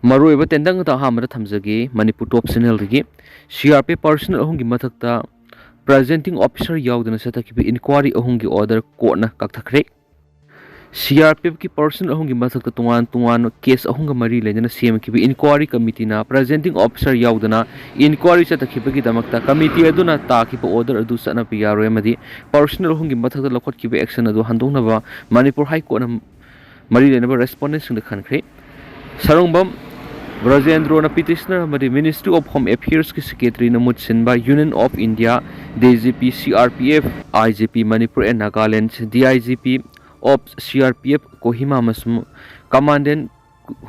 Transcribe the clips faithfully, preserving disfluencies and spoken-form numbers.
ꯃꯔꯨꯑꯣꯏꯕ ꯇꯦꯟꯗꯪ ꯑꯗꯨ ꯑꯍꯥꯟꯕꯗ ꯊꯝꯖꯒꯦ꯫ ꯃꯅꯤꯄꯨꯔ ꯇꯣꯞ ꯆꯦꯅꯦꯜꯗꯒꯤ꯫ ꯁꯤ ꯑꯥꯔ ꯄꯤ ꯑꯦꯐ ꯄꯥꯔꯁꯅꯦꯜ ꯑꯍꯨꯝꯒꯤ ꯃꯊꯛꯇ ꯄ꯭ꯔꯖꯦꯟꯇꯤꯡ ꯑꯣꯐꯤꯁꯥꯔ ꯌꯥꯎꯗꯅ ꯆꯠꯊꯈꯤꯕ ꯏꯟꯀ꯭ꯋꯥꯔꯤ ꯑꯍꯨꯝꯒꯤ ꯑꯣꯔꯗꯔ ꯀꯣꯔꯠꯅ ꯀꯛꯊꯈ꯭ꯔꯦ꯫ ꯁꯤ ꯑꯥꯔ ꯄꯤ ꯑꯦꯐꯀꯤ ꯄꯥꯔꯁꯅꯦꯜ ꯑꯍꯨꯝꯒꯤ ꯃꯊꯛꯇ ꯇꯣꯉꯥꯟ ꯇꯣꯉꯥꯟꯕ ꯀꯦꯁ ꯑꯍꯨꯝꯒ ꯃꯔꯤ ꯂꯩꯅꯅ ꯁꯦꯝꯈꯤꯕ ꯏꯟꯀ꯭ꯋꯥꯔꯤ ꯀꯃꯤꯇꯤꯅ ꯄ꯭ꯔꯖꯦꯟꯇꯤꯡ ꯑꯣꯐꯤꯁꯥꯔ ꯌꯥꯎꯗꯅ ꯏꯟꯀ꯭ꯋꯥꯔꯤ ꯆꯠꯊꯈꯤꯕꯒꯤꯗꯃꯛꯇ ꯀꯃꯤꯇꯤ ꯑꯗꯨꯅ ꯇꯥꯈꯤꯕ ꯑꯣꯔꯗꯔ ꯑꯗꯨ ꯆꯠꯅꯕ ꯌꯥꯔꯣꯏ ꯑꯃꯗꯤ ꯄꯥꯔꯁꯅꯦꯜ ꯑꯍꯨꯝꯒꯤ ꯃꯊꯛꯇ ꯂꯧꯈꯠꯈꯤꯕ ꯑꯦꯛꯁꯟ ꯑꯗꯨ ꯍꯟꯗꯣꯛꯅꯕ ꯃꯅꯤꯄꯨꯔ ꯍꯥꯏ ꯀꯣꯔꯠꯅ ꯃꯔꯤ ꯂꯩꯅꯕ ꯔꯦꯁꯄꯣꯟꯗꯦꯟꯁꯤꯡꯗ ꯈꯟꯈ꯭ꯔꯦ꯫ ꯁꯔꯨꯡꯕꯝ ꯕ꯭ꯔꯖꯦꯟꯗ꯭ꯔꯣꯅ ꯄꯤꯇꯤꯁꯅꯔ ꯑꯃꯗꯤ Ministry of Home Affairs ꯀꯤ ꯁꯦꯀ꯭ꯔꯦꯇꯔꯤꯅ ꯃꯍꯨꯠ ꯁꯤꯟꯕ Union of India, D I G P, ꯁꯤ R P F, I G P Manipur and Nagaland, D I G P of ꯁꯤ ꯑꯥꯔ ꯄꯤ ꯑꯦꯐ ꯀꯣꯍꯤꯃꯥ ꯑꯃꯁꯨꯡ ꯀꯃꯥꯟꯗꯦꯟ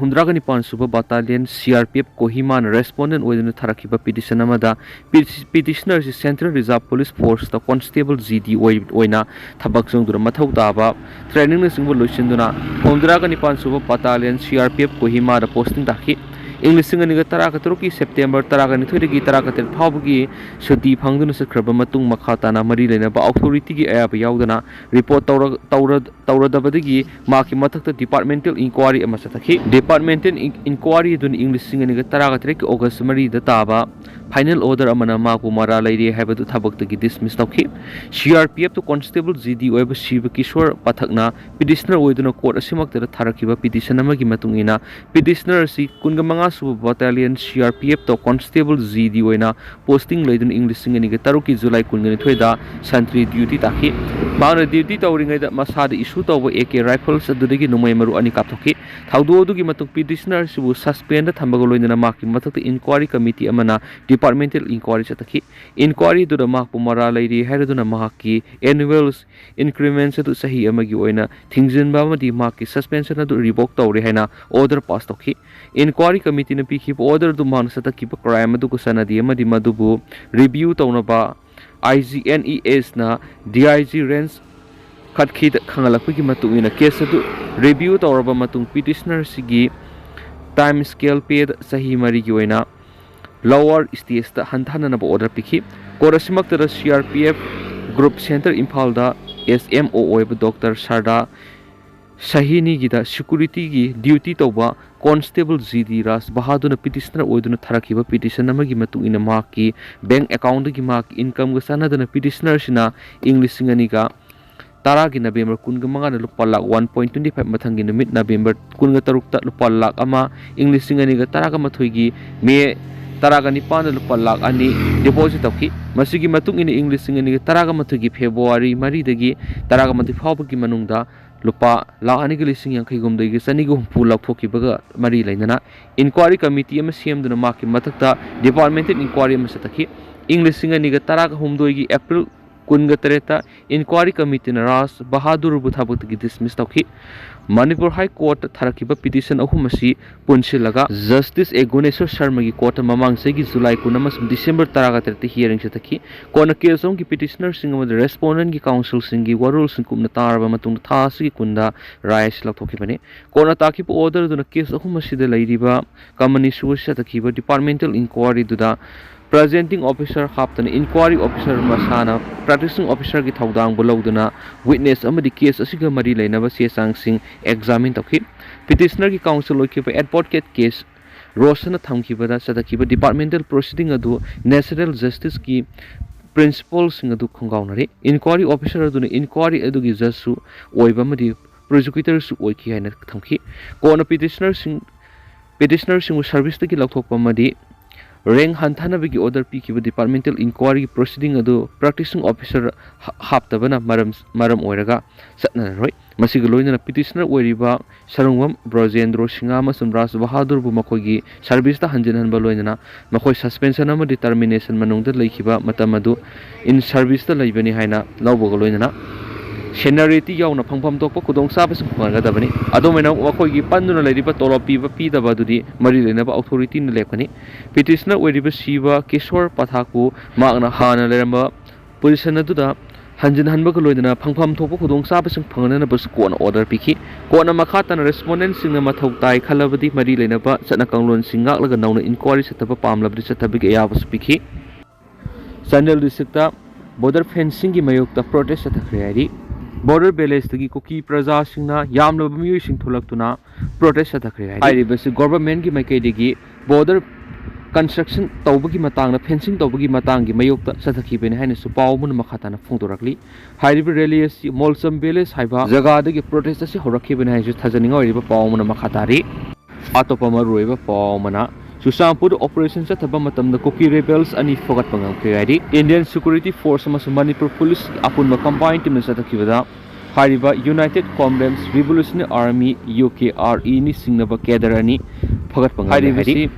ꯍꯨꯝꯗ꯭ꯔꯥꯒ ꯅꯤꯄꯥꯟ ꯁꯨꯕ battalion C R P F ꯀꯣꯍꯤꯃꯥꯅ ꯔꯦꯁꯄꯣꯟꯗꯦꯟ ꯑꯣꯏꯗꯨꯅ ꯊꯥꯔꯛꯈꯤꯕ ꯄꯤꯇꯤꯁꯟ ꯑꯃꯗ ꯄꯤ-, ꯄꯤꯇꯤꯁꯅꯔꯁꯤ ꯁꯦꯟꯇ꯭ꯔꯦꯜ ꯔꯤꯖꯥꯔꯚ ꯄꯨꯂꯤꯁ ꯐꯣꯔꯁꯇ ꯀꯣꯟꯁꯇꯦꯕꯜ ꯖꯤ ꯗꯤ ꯑꯣꯏ-, ꯑꯣꯏꯅ ꯊꯕꯛ ꯆꯪꯗꯨꯅ ꯃꯊꯧ ꯇꯥꯕ ꯇ꯭ꯔꯦꯅꯤꯡꯅꯆꯤꯡꯕ ꯂꯣꯏꯁꯤꯟꯗꯨꯅ ꯍꯨꯝꯗ꯭ꯔꯥꯒ ꯅꯤꯄꯥꯟ ꯁꯨꯕ battalion C R P F ꯀꯣꯍꯤꯃꯥꯗ ꯄꯣꯁꯇꯤꯡ ꯇꯥꯈꯤ꯫ ꯏꯪ ꯂꯤꯁꯤꯡ ꯑꯅꯤꯒ ꯇꯔꯥꯒ ꯇꯔꯨꯛꯀꯤ ꯁꯦꯞꯇꯦꯝꯕꯔ ꯇꯔꯥꯒ ꯅꯤꯊꯣꯏꯗꯒꯤ ꯇꯔꯥꯒ ꯇꯔꯦꯠ ꯐꯥꯎꯕꯒꯤ ꯁꯨꯇꯤ ꯐꯪꯗꯨꯅ ꯆꯠꯈ꯭ꯔꯕ ꯃꯇꯨꯡ ꯃꯈꯥ ꯇꯥꯅ ꯃꯔꯤ ꯂꯩꯅꯕ ꯑꯣꯊꯣꯔꯤꯇꯤꯒꯤ ꯑꯌꯥꯕ ꯌꯥꯎꯗꯅ ꯔꯤꯄꯣꯔꯠ ꯇꯧꯔ-, ꯇꯧꯔ-, ꯇꯧꯔꯗꯕꯗꯒꯤ ꯃꯍꯥꯛꯀꯤ ꯃꯊꯛꯇ ꯗꯤꯄꯥꯔꯠꯃꯦꯟꯇꯦꯜ ꯏꯟꯀ꯭ꯋꯥꯔꯤ ꯑꯃ ꯆꯠꯊꯈꯤ꯫ ꯗꯤꯄꯥꯔꯠꯃꯦꯟꯇꯦꯜ ꯏꯟ-, ꯏꯟꯀ꯭ꯋꯥꯔꯤ ꯑꯗꯨꯅ ꯏꯪ ꯂꯤꯁꯤꯡ ꯑꯅꯤꯒ ꯇꯔꯥꯒ ꯇꯔꯦꯠꯀꯤ ꯑꯣꯒꯁ ꯃꯔꯤꯗ ꯇꯥꯕ ꯐꯥꯏꯅꯦꯜ ꯑꯣꯔꯗꯔ ꯑꯃꯅ ꯃꯍꯥꯛꯄꯨ ꯃꯔꯥꯜ ꯂꯩꯔꯦ ꯍꯥꯏꯕꯗꯨ ꯊꯕꯛꯇꯒꯤ ꯗꯤꯁꯃꯤꯁ ꯇꯧꯈꯤ꯫ ꯁꯤ ꯑꯥꯔ ꯄꯤ ꯑꯦꯐꯇ ꯀꯣꯟꯁꯇꯦꯕꯜ ꯖꯤ ꯗꯤ ꯑꯣꯏꯕ ꯁꯤꯕ ꯀꯤꯁꯣꯔ ꯄꯊꯛꯅ ꯄꯤꯇꯤꯁꯅꯔ ꯑꯣꯏꯗꯨꯅ ꯀꯣꯔꯠ ꯑꯁꯤꯃꯛꯇꯗ ꯊꯥꯔꯛꯈꯤꯕ ꯄꯤꯇꯤꯁꯟ ꯑꯃꯒꯤ ꯃꯇꯨꯡ ꯏꯟꯅ, ꯄꯤꯇꯤꯁꯅꯔ ꯑꯁꯤ ꯀꯨꯟꯒ ꯃꯉꯥ ꯁꯨꯕ ꯕꯠꯇꯥꯂꯤꯌꯟ ꯁꯤ ꯑꯥꯔ ꯄꯤ ꯑꯦꯐꯇ ꯀꯣꯟꯁꯇꯦꯕꯜ ꯖꯤ ꯗꯤ ꯑꯣꯏꯅ ꯄꯣꯁꯇꯤꯡ ꯂꯩꯗꯨꯅ ꯏꯪ ꯂꯤꯁꯤꯡ ꯑꯅꯤꯒ ꯇꯔꯨꯛꯀꯤ ꯖꯨꯂꯥꯏ ꯀꯨꯟꯒ ꯅꯤꯊꯣꯏꯗ ꯁꯟꯇ꯭ꯔꯤ ꯗ꯭ꯌꯨꯇꯤ ꯇꯥꯈꯤ꯫ ꯃꯍꯥꯛꯅ ꯗ꯭ꯌꯨꯇꯤ ꯇꯧꯔꯤꯉꯩꯗ ꯃꯁꯥꯗ ꯏꯁꯨ ꯇꯧꯕ ꯑꯦ ꯀꯦ ꯔꯥꯏꯐꯜꯁ ꯑꯗꯨꯗꯒꯤ ꯅꯣꯡꯃꯩ ꯃꯔꯨ ꯑꯅꯤ ꯀꯥꯞꯊꯣꯛꯈꯤ꯫ ꯊꯧꯗꯣꯛ ꯑꯗꯨꯒꯤ ꯃꯇꯨꯡ ꯄꯤꯇꯤꯁꯅꯔ ꯑꯁꯤꯕꯨ ꯁꯁꯄꯦꯟꯗ ꯊꯝꯕꯒ ꯂꯣꯏꯅꯅ ꯃꯍꯥꯛꯀꯤ ꯃꯊꯛꯇ ꯏꯟꯀ꯭ꯋꯥꯔꯤ ꯀꯃꯤꯇꯤ ꯑꯃꯅ ꯗꯤꯄꯥꯔꯠꯃꯦꯟꯇꯦꯜ ꯏꯟꯀ꯭ꯋꯥꯔꯤ ꯆꯠꯊꯈꯤ꯫ ꯏꯟꯀ꯭ꯋꯥꯔꯤ ꯑꯗꯨꯗ ꯃꯍꯥꯛꯄꯨ ꯃꯔꯥꯜ ꯂꯩꯔꯤ ꯍꯥꯏꯔꯗꯨꯅ ꯃꯍꯥꯛꯀꯤ ꯑꯦꯅꯨꯋꯦꯜ ꯏꯟꯀ꯭ꯔꯤꯃꯦꯟꯁ ꯑꯗꯨ ꯆꯍꯤ ꯑꯃꯒꯤ ꯑꯣꯏꯅ ꯊꯤꯡꯖꯤꯟꯕ ꯑꯃꯗꯤ ꯃꯍꯥꯛꯀꯤ ꯁꯁꯄꯦꯟꯁꯟ ꯑꯗꯨ ꯔꯤꯚꯣꯛ ꯇꯧꯔꯦ ꯍꯥꯏꯅ ꯑꯣꯔꯗꯔ ꯄꯥꯁ ꯇꯧꯈꯤ꯫ ꯏꯟꯀ꯭ꯋꯥꯔꯤ ꯀꯃꯤꯇꯤꯅ ꯄꯤꯈꯤꯕ ꯑꯣꯔꯗꯔ ꯑꯗꯨ ꯃꯍꯥꯛꯅ ꯆꯠꯊꯈꯤꯕ ꯀ꯭ꯔꯥꯏꯝ ꯑꯗꯨꯒ ꯆꯥꯟꯅꯗꯦ ꯑꯃꯗꯤ ꯃꯗꯨꯕꯨ ꯔꯤꯚꯤꯌꯨ ꯇꯧꯅꯕ ꯑꯥꯏ ꯖꯤ ꯑꯦꯟ ꯏ ꯑꯦꯁꯅ ꯗꯤ ꯑꯥꯏ ꯖꯤ ꯔꯦꯟꯖ ꯈꯠꯈꯤꯗ ꯈꯪꯍꯜꯂꯛꯄꯒꯤ ꯃꯇꯨꯡ ꯏꯟꯅ ꯀꯦꯁ ꯑꯗꯨ ꯔꯤꯚꯤꯌꯨ ꯇꯧꯔꯕ ꯃꯇꯨꯡ ꯄꯤꯇꯤꯁꯅꯔꯁꯤꯒꯤ ꯇꯥꯏꯝ ꯁ꯭ꯀꯦꯜ ꯄꯦꯗ ꯆꯍꯤ ꯃꯔꯤꯒꯤ ꯑꯣꯏꯅ ꯂꯣꯋꯔ ꯁ꯭ꯇꯦꯖꯇ ꯍꯟꯊꯍꯟꯅꯕ ꯑꯣꯔꯗꯔ ꯄꯤꯈꯤ꯫ ꯀꯣꯔꯠ ꯑꯁꯤꯃꯛꯇꯗ C R P F group centre ꯏꯝꯐꯥꯜꯗ ꯑꯦꯁ ꯑꯦꯝ ꯑꯣ ꯑꯣꯏꯕ ꯗꯣꯛꯇꯔ ꯁꯔꯗꯥ ꯁꯍꯤꯅꯤꯒꯤꯗ ꯁꯦꯀ꯭ꯌꯨꯔꯤꯇꯤꯒꯤ ꯗ꯭ꯌꯨꯇꯤ ꯇꯧꯕ Constable G D ꯔꯥꯖ ꯕꯍꯥꯗꯨꯔꯅ petitioner ꯑꯣꯏꯗꯨꯅ ꯊꯥꯔꯛꯈꯤꯕ petition ꯑꯃꯒꯤ ꯃꯇꯨꯡ ꯏꯟꯅ ꯃꯍꯥꯛꯀꯤ bank accountꯗꯒꯤ ꯃꯍꯥꯛꯀꯤ incomeꯒ ꯆꯥꯟꯅꯗꯅ petitionerꯁꯤꯅ ꯏꯪ ꯂꯤꯁꯤꯡ ꯑꯅꯤꯒ ꯇꯔꯥꯒꯤ November ꯀꯨꯟꯒ ꯃꯉꯥꯗ ꯂꯨꯄꯥ lakh one point twenty five, ꯃꯊꯪꯒꯤ ꯅꯨꯃꯤꯠ November ꯀꯨꯟꯒ ꯇꯔꯨꯛꯇ ꯂꯨꯄꯥ ꯂꯥꯈ ꯑꯃ, ꯏꯪ ꯂꯤꯁꯤꯡ ꯑꯅꯤꯒ ꯇꯔꯥꯒ ꯃꯥꯊꯣꯏꯒꯤ May ꯇꯔꯥꯒ ꯅꯤꯄꯥꯟꯗ ꯂꯨꯄꯥ ꯂꯥꯈ ꯑꯅꯤ deposit ꯇꯧꯈꯤ꯫ ꯃꯁꯤꯒꯤ ꯃꯇꯨꯡ ꯏꯟꯅ ꯏꯪ ꯂꯤꯁꯤꯡ ꯑꯅꯤꯒ ꯇꯔꯥꯒ ꯃꯥꯊꯣꯏꯒꯤ February ꯃꯔꯤꯗꯒꯤ ꯇꯔꯥꯒ ꯃꯥꯊꯣꯏ ꯐꯥꯎꯕꯒꯤ ꯃꯅꯨꯡꯗ ꯂꯨꯄꯥ ꯂꯥꯈ ꯑꯅꯤꯒ ꯂꯤꯁꯤꯡ ꯌꯥꯡꯈꯩ ꯍꯨꯝꯗꯣꯏꯒ ꯆꯅꯤꯒ ꯍꯨꯝꯐꯨ ꯂꯧꯊꯣꯛꯈꯤꯕꯒ ꯃꯔꯤ ꯂꯩꯅꯅ inquiry committee ꯑꯃ ꯁꯦꯝꯗꯨꯅ ꯃꯍꯥꯛꯀꯤ ꯃꯊꯛꯇ departmental inquiry ꯑꯃ ꯆꯠꯊꯈꯤ꯫ ꯏꯪ ꯂꯤꯁꯤꯡ ꯑꯅꯤꯒ ꯇꯔꯥꯒ ꯍꯨꯝꯗꯣꯏꯒꯤ April ꯀꯨꯟꯒ ꯇꯔꯦꯠꯇ inquiry committeeꯅ ꯔꯥꯖ ꯕꯍꯥꯗꯨꯔꯕꯨ ꯊꯕꯛꯇꯒꯤ dismiss ꯇꯧꯈꯤ꯫ ꯃꯅꯤꯄꯨꯔ High Courtꯇ ꯊꯥꯔꯛꯈꯤꯕ petition ꯑꯍꯨꯝ ꯑꯁꯤ ꯄꯨꯟꯁꯤꯜꯂꯒ Justice ꯑꯦꯒꯨꯅꯦꯁꯣꯔ ꯁꯔꯃꯒꯤ courtꯇ ꯃꯃꯥꯡ ꯆꯍꯤꯒꯤ July ꯀꯨꯟ ꯑꯃꯁꯨꯡ December ꯇꯔꯥꯒ ꯇꯔꯦꯠꯇ hearing ꯆꯠꯊꯈꯤ꯫ ꯀꯣꯟꯅ case ꯑꯍꯨꯝꯒꯤ petitionerꯁꯤꯡ ꯑꯃꯗꯤ respondentꯀꯤ counselꯁꯤꯡꯒꯤ ꯋꯥꯔꯣꯜꯁꯤꯡ ꯀꯨꯞꯅ ꯇꯥꯔꯕ ꯃꯇꯨꯡꯗ ꯊꯥ ꯑꯁꯤꯒꯤ ꯀꯨꯟꯗ ꯔꯥꯏ ꯑꯁꯤ ꯂꯧꯊꯣꯛꯈꯤꯕꯅꯤ꯫ ꯀꯣꯟꯅ ꯇꯥꯈꯤꯕ order ꯑꯗꯨꯅ case ꯑꯍꯨꯝ ꯑꯁꯤꯗ ꯂꯩꯔꯤꯕ company ꯁꯨꯕ ꯆꯠꯊꯈꯤꯕ departmental inquiryꯗꯨꯗ presenting officer ꯍꯥꯞꯇꯅ inquiry officer ꯃꯁꯥꯅ practicing officerꯒꯤ ꯊꯧꯗꯥꯡꯕꯨ ꯂꯧꯗꯨꯅ witness ꯑꯃꯗꯤ case ꯑꯁꯤꯒ ꯃꯔꯤ ꯂꯩꯅꯕ ꯆꯦ ꯆꯥꯡꯁꯤꯡ examine ꯇꯧꯈꯤ꯫ Petitionerꯒꯤ counsel ꯑꯣꯏꯈꯤꯕ advocate ꯀꯦ ꯔꯣꯁꯟꯅ ꯊꯝꯈꯤꯕꯗ ꯆꯠꯊꯈꯤꯕ departmental proceeding ꯑꯗꯨ natural justiceꯀꯤ principleꯁꯤꯡ ꯑꯗꯨ ꯈꯣꯡꯒꯥꯎꯅꯔꯤ꯫ Inquiry officer ꯑꯗꯨꯅ inquiry ꯑꯗꯨꯒꯤ judgeꯁꯨ ꯑꯣꯏꯕ ꯑꯃꯗꯤ prosecutorꯁꯨ ꯑꯣꯏꯈꯤ ꯍꯥꯏꯅ ꯊꯝꯈꯤ꯫ ꯀꯣꯟꯅ petitionerꯁꯤꯡ petitionerꯁꯤꯡꯕꯨ serviceꯇꯒꯤ ꯂꯧꯊꯣꯛꯄ ꯑꯃꯗꯤ rank ꯍꯟꯊꯅꯕꯒꯤ order ꯄꯤꯈꯤꯕ departmental inquiry proceeding ꯑꯗꯨ practicing officer ꯍꯥ-, ꯍꯥꯞꯇꯕꯅ ꯃꯔꯝ, ꯃꯔꯝ ꯑꯣꯏꯔꯒ ꯆꯠꯅꯔꯔꯣꯏ꯫ ꯃꯁꯤꯒ ꯂꯣꯏꯅꯅ petitioner ꯑꯣꯏꯔꯤꯕ ꯁꯔꯨꯡꯕꯝ ꯕ꯭ꯔꯖꯦꯟꯗ꯭ꯔꯣ ꯁꯤꯡꯍ ꯑꯃꯁꯨꯡ ꯔꯥꯖ ꯕꯍꯥꯗꯨꯔꯕꯨ ꯃꯈꯣꯏꯒꯤ serviceꯇ ꯍꯟꯖꯤꯟꯍꯟꯕ ꯂꯣꯏꯅꯅ ꯃꯈꯣꯏ suspension ꯑꯃꯗꯤ termination ꯃꯅꯨꯡꯗ ꯂꯩꯈꯤꯕ ꯃꯇꯝ ꯑꯗꯨ in serviceꯇ ꯂꯩꯕꯅꯤ ꯍꯥꯏꯅ ꯂꯧꯕꯒ ꯂꯣꯏꯅꯅ seniority ꯌꯥꯎꯅ ꯐꯪꯐꯝ ꯊꯣꯛꯄ ꯈꯨꯗꯣꯡꯆꯥꯕꯁꯤꯡ ꯐꯪꯍꯟꯒꯗꯕꯅꯤ꯫ ꯑꯗꯨꯝ ꯑꯣꯏꯅꯃꯛ ꯃꯈꯣꯏꯒꯤ ꯄꯟꯗꯨꯅ ꯂꯩꯔꯤꯕ ꯇꯣꯂꯣꯞ ꯄꯤꯕ ꯄꯤꯗꯕ ꯑꯗꯨꯗꯤ ꯃꯔꯤ ꯂꯩꯅꯕ authorityꯅ ꯂꯦꯞꯀꯅꯤ꯫ Petitioner ꯑꯣꯏꯔꯤꯕ ꯁꯤꯕ ꯀꯤꯁꯣꯔ ꯄꯊꯥꯛꯄꯨ ꯃꯍꯥꯛꯅ ꯍꯥꯟꯅ ꯂꯩꯔꯝꯕ position ꯑꯗꯨꯗ ꯍꯟꯖꯤꯟꯍꯟꯕꯒ ꯂꯣꯏꯅꯅ ꯐꯪꯐꯝ ꯊꯣꯛꯄ ꯈꯨꯗꯣꯡꯆꯥꯕꯁꯤꯡ ꯐꯪꯍꯟꯅꯅꯕꯁꯨ ꯀꯣꯟꯅ order ꯄꯤꯈꯤ꯫ ꯀꯣꯟꯅ ꯃꯈꯥ ꯇꯥꯅ respondentꯁꯤꯡꯅ ꯃꯊꯧ ꯇꯥꯏ ꯈꯜꯂꯕꯗꯤ ꯃꯔꯤ ꯂꯩꯅꯕ ꯆꯠꯅ ꯀꯥꯡꯂꯣꯟꯁꯤꯡ ꯉꯥꯛꯂꯒ ꯅꯧꯅ inquiry ꯆꯠꯊꯕ ꯄꯥꯝꯂꯕꯗꯤ ꯆꯠꯊꯕꯒꯤ ꯑꯌꯥꯕꯁꯨ ꯄꯤꯈꯤ꯫ ꯆꯥꯟꯗꯦꯜ districtꯇ border fencingꯒꯤ ꯃꯥꯌꯣꯛꯇ protest ꯆꯠꯊꯈ꯭ꯔꯦ ꯍꯥꯏꯔꯤ꯫ ꯕꯣꯔꯗꯔ ꯚꯤꯂꯦꯖꯇꯒꯤ ꯀꯨꯀꯤ ꯄ꯭ꯔꯖꯥꯁꯤꯡꯅ ꯌꯥꯝꯂꯕ ꯃꯤꯑꯣꯏꯁꯤꯡ ꯊꯣꯛꯂꯛꯇꯨꯅ ꯄ꯭ꯔꯣꯇꯦꯁ ꯆꯠꯊꯈ꯭ꯔꯦ ꯍꯥꯏꯔꯤ꯫ ꯍꯥꯏꯔꯤꯕꯁꯤ ꯒꯣꯚꯔꯟꯃꯦꯟꯠꯀꯤ ꯃꯥꯏꯀꯩꯗꯒꯤ ꯕꯣꯔꯗꯔ ꯀꯟꯁꯇ꯭ꯔꯛꯁꯟ ꯇꯧꯕꯒꯤ ꯃꯇꯥꯡꯗ, ꯐꯦꯟꯁꯤꯡ ꯇꯧꯕꯒꯤ ꯃꯇꯥꯡꯒꯤ ꯃꯥꯌꯣꯛꯇ ꯆꯠꯊꯈꯤꯕꯅꯤ ꯍꯥꯏꯅꯁꯨ ꯄꯥꯎ ꯑꯃꯅ ꯃꯈꯥ ꯇꯥꯅ ꯐꯣꯡꯗꯣꯔꯛꯂꯤ꯫ ꯍꯥꯏꯔꯤꯕ ꯔꯦꯂꯤ ꯑꯁꯤ ꯃꯣꯜꯆꯝ ꯚꯤꯂꯦꯖ ꯍꯥꯏꯕ ꯖꯒꯥꯗꯒꯤ ꯄ꯭ꯔꯣꯇꯦꯁ ꯑꯁꯤ ꯍꯧꯔꯛꯈꯤꯕꯅꯤ ꯍꯥꯏꯅꯁꯨ ꯊꯥꯖꯅꯤꯡꯉꯥꯏ ꯑꯣꯏꯔꯤꯕ ꯄꯥꯎ ꯑꯃꯅ ꯃꯈꯥ ꯇꯥꯔꯤ꯫ ꯑꯇꯣꯞꯄ ꯃꯔꯨꯑꯣꯏꯕ ꯄꯥꯎ ꯑꯃꯅ, ꯆꯨꯔꯆꯥꯟꯄꯨꯔꯗ ꯑꯣꯄꯔꯦꯁꯟ ꯆꯠꯊꯕ ꯃꯇꯝꯗ ꯀꯨꯀꯤ ꯔꯦꯕꯦꯜꯁ ꯑꯅꯤ ꯐꯒꯠꯄ ꯉꯝꯈ꯭ꯔꯦ ꯍꯥꯏꯔꯤ꯫ ꯏꯟꯗꯤꯌꯟ ꯁꯦꯀ꯭ꯌꯨꯔꯤꯇꯤ ꯐꯣꯔꯁ ꯑꯃꯁꯨꯡ ꯃꯅꯤꯄꯨꯔ ꯄꯨꯂꯤꯁ ꯑꯄꯨꯟꯕ ꯀꯝꯕꯥꯏꯟ ꯇꯤꯝꯅ ꯆꯠꯊꯈꯤꯕꯗ ꯍꯥꯏꯔꯤꯕ united comrades revolutionary army, U K R E, ꯅꯤ ꯁꯤꯡꯅꯕ ꯀꯦꯗꯔ ꯑꯅꯤ ꯐꯒꯠꯄ ꯉꯝꯂꯦ ꯍꯥꯏꯔꯤ꯫ ꯍꯥꯏꯔꯤꯕꯁꯤ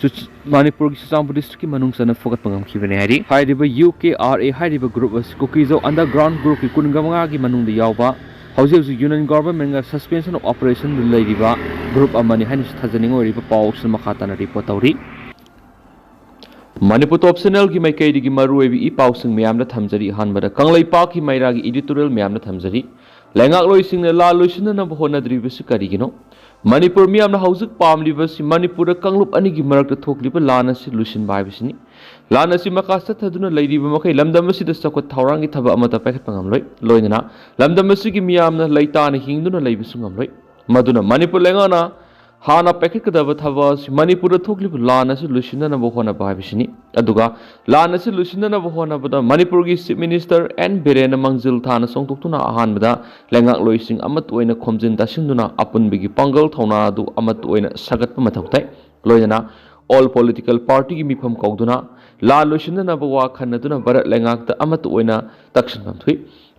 ꯆꯨꯔꯆ-, ꯃꯅꯤꯄꯨꯔꯒꯤ ꯆꯨꯔꯆꯥꯟꯄꯨꯔ ꯗꯤꯁꯇ꯭ꯔꯤꯛꯀꯤ ꯃꯅꯨꯡ ꯆꯟꯅ ꯐꯒꯠꯄ ꯉꯝꯈꯤꯕꯅꯤ ꯍꯥꯏꯔꯤ꯫ ꯍꯥꯏꯔꯤꯕ ꯌꯨ ꯀꯦ ꯑꯥꯔ ꯑꯦ ꯍꯥꯏꯔꯤꯕ ꯒ꯭ꯔꯨꯞ ꯑꯁꯤ ꯀꯨꯀꯤꯖꯧ ꯑꯟꯗꯔꯒ꯭ꯔꯥꯎꯟ ꯒ꯭ꯔꯨꯞꯀꯤ ꯀꯨꯟꯃꯉꯥꯒꯤ ꯃꯅꯨꯡꯗ ꯌꯥꯎꯕ, ꯍꯧꯖꯤꯛ ꯍꯧꯖꯤꯛ ꯌꯨꯅꯤꯌꯟ ꯒꯣꯚꯔꯟꯃꯦꯟꯠꯀ ꯁꯁꯄꯦꯟꯁꯟ ꯑꯣꯐ ꯑꯣꯄꯔꯦꯁꯟꯗ ꯂꯩꯔꯤꯕ ꯒ꯭ꯔꯨꯞ ꯑꯃꯅꯤ ꯍꯥꯏꯅꯁꯨ ꯊꯥꯖꯅꯤꯡꯉꯥꯏ ꯑꯣꯏꯔꯤꯕ ꯄꯥꯎꯁꯤꯅ ꯃꯈꯥ ꯇꯥꯅ ꯔꯤꯄꯣꯔꯠ ꯇꯧꯔꯤ꯫ ꯃꯅꯤꯄꯨꯔ ꯇꯣꯞ ꯆꯦꯅꯦꯜꯒꯤ ꯃꯥꯏꯀꯩꯗꯒꯤ ꯃꯔꯨꯑꯣꯏꯕ ꯏ ꯄꯥꯎꯁꯤꯡ ꯃꯌꯥꯝꯗ ꯊꯝꯖꯔꯤ꯫ ꯑꯍꯥꯟꯕꯗ ꯀꯪꯂꯩꯄꯥꯛꯀꯤ ꯃꯩꯔꯥꯒꯤ ꯏꯗꯤꯇꯣꯔꯤꯌꯦꯜ ꯃꯌꯥꯝꯗ ꯊꯝꯖꯔꯤ꯫ ꯂꯩꯉꯥꯛꯂꯣꯏꯁꯤꯡꯅ ꯂꯥꯟ ꯂꯣꯏꯁꯤꯟꯅꯅꯕ ꯍꯣꯠꯅꯗ꯭ꯔꯤꯕꯁꯤ ꯀꯔꯤꯒꯤꯅꯣ? ꯃꯅꯤꯄꯨꯔ ꯃꯤꯌꯥꯝꯅ ꯍꯧꯖꯤꯛ ꯄꯥꯝꯂꯤꯕꯁꯤ ꯃꯅꯤꯄꯨꯔꯗ ꯀꯥꯡꯂꯨꯞ ꯑꯅꯤꯒꯤ ꯃꯔꯛꯇ ꯊꯣꯛꯂꯤꯕ ꯂꯥꯟ ꯑꯁꯤ ꯂꯣꯏꯁꯤꯟꯕ ꯍꯥꯏꯕꯁꯤꯅꯤ꯫ ꯂꯥꯟ ꯑꯁꯤ ꯃꯈꯥ ꯆꯠꯊꯗꯨꯅ ꯂꯩꯔꯤꯕ ꯃꯈꯩ ꯂꯝꯗꯝ ꯑꯁꯤꯗ ꯆꯥꯎꯈꯠ ꯊꯧꯔꯥꯡꯒꯤ ꯊꯕꯛ ꯑꯃꯠꯇ ꯄꯥꯏꯈꯠꯄ ꯉꯝꯂꯣꯏ꯫ ꯂꯣꯏꯅꯅ ꯂꯝꯗꯝ ꯑꯁꯤꯒꯤ ꯃꯤꯌꯥꯝꯅ ꯂꯩꯇꯥꯅ ꯍꯤꯡꯗꯨꯅ ꯂꯩꯕꯁꯨ ꯉꯝꯂꯣꯏ꯫ ꯃꯗꯨꯅ ꯃꯅꯤꯄꯨꯔ ꯂꯩꯉꯥꯛꯅ ꯍꯥꯟꯅ ꯄꯥꯏꯈꯠꯀꯗꯕ ꯊꯕꯛ ꯑꯁꯤ ꯃꯅꯤꯄꯨꯔꯗ ꯊꯣꯛꯂꯤꯕ ꯂꯥꯟ ꯑꯁꯤ ꯂꯣꯏꯁꯤꯟꯅꯅꯕ ꯍꯣꯠꯅꯕ ꯍꯥꯏꯕꯁꯤꯅꯤ꯫ ꯑꯗꯨꯒ ꯂꯥꯟ ꯑꯁꯤ ꯂꯣꯏꯁꯤꯟꯅꯅꯕ ꯍꯣꯠꯅꯕꯗ ꯃꯅꯤꯄꯨꯔꯒꯤ ꯆꯤꯐ ꯃꯤꯅꯤꯁꯇꯔ ꯑꯦꯟ ꯕꯤꯔꯦꯟꯅ ꯃꯥꯡꯖꯤꯜ ꯊꯥꯅ ꯆꯣꯡꯊꯣꯛꯇꯨꯅ ꯑꯍꯥꯟꯕꯗ ꯂꯩꯉꯥꯛꯂꯣꯏꯁꯤꯡ ꯑꯃꯠꯇ ꯑꯣꯏꯅ ꯈꯣꯝꯖꯤꯟ ꯇꯥꯁꯤꯟꯗꯨꯅ ꯑꯄꯨꯟꯕꯒꯤ ꯄꯥꯡꯒꯜ ꯊꯧꯅꯥ ꯑꯗꯨ ꯑꯃꯠꯇ ꯑꯣꯏꯅ ꯁꯥꯒꯠꯄ ꯃꯊꯧ ꯇꯥꯏ꯫ ꯂꯣꯏꯅꯅ ꯑꯣꯜ ꯄꯣꯂꯤꯇꯤꯀꯦꯜ ꯄꯥꯔꯇꯤꯒꯤ ꯃꯤꯐꯝ ꯀꯧꯗꯨꯅ ꯂꯥꯟ ꯂꯣꯏꯁꯤꯟꯅꯅꯕ ꯋꯥ ꯈꯟꯅꯗꯨꯅ ꯚꯥꯔꯠ ꯂꯩꯉꯥꯛꯇ ꯑꯃꯠꯇ ꯑꯣꯏꯅ ꯇꯛꯁꯤꯟꯐꯝ ꯊꯣꯛꯏ꯫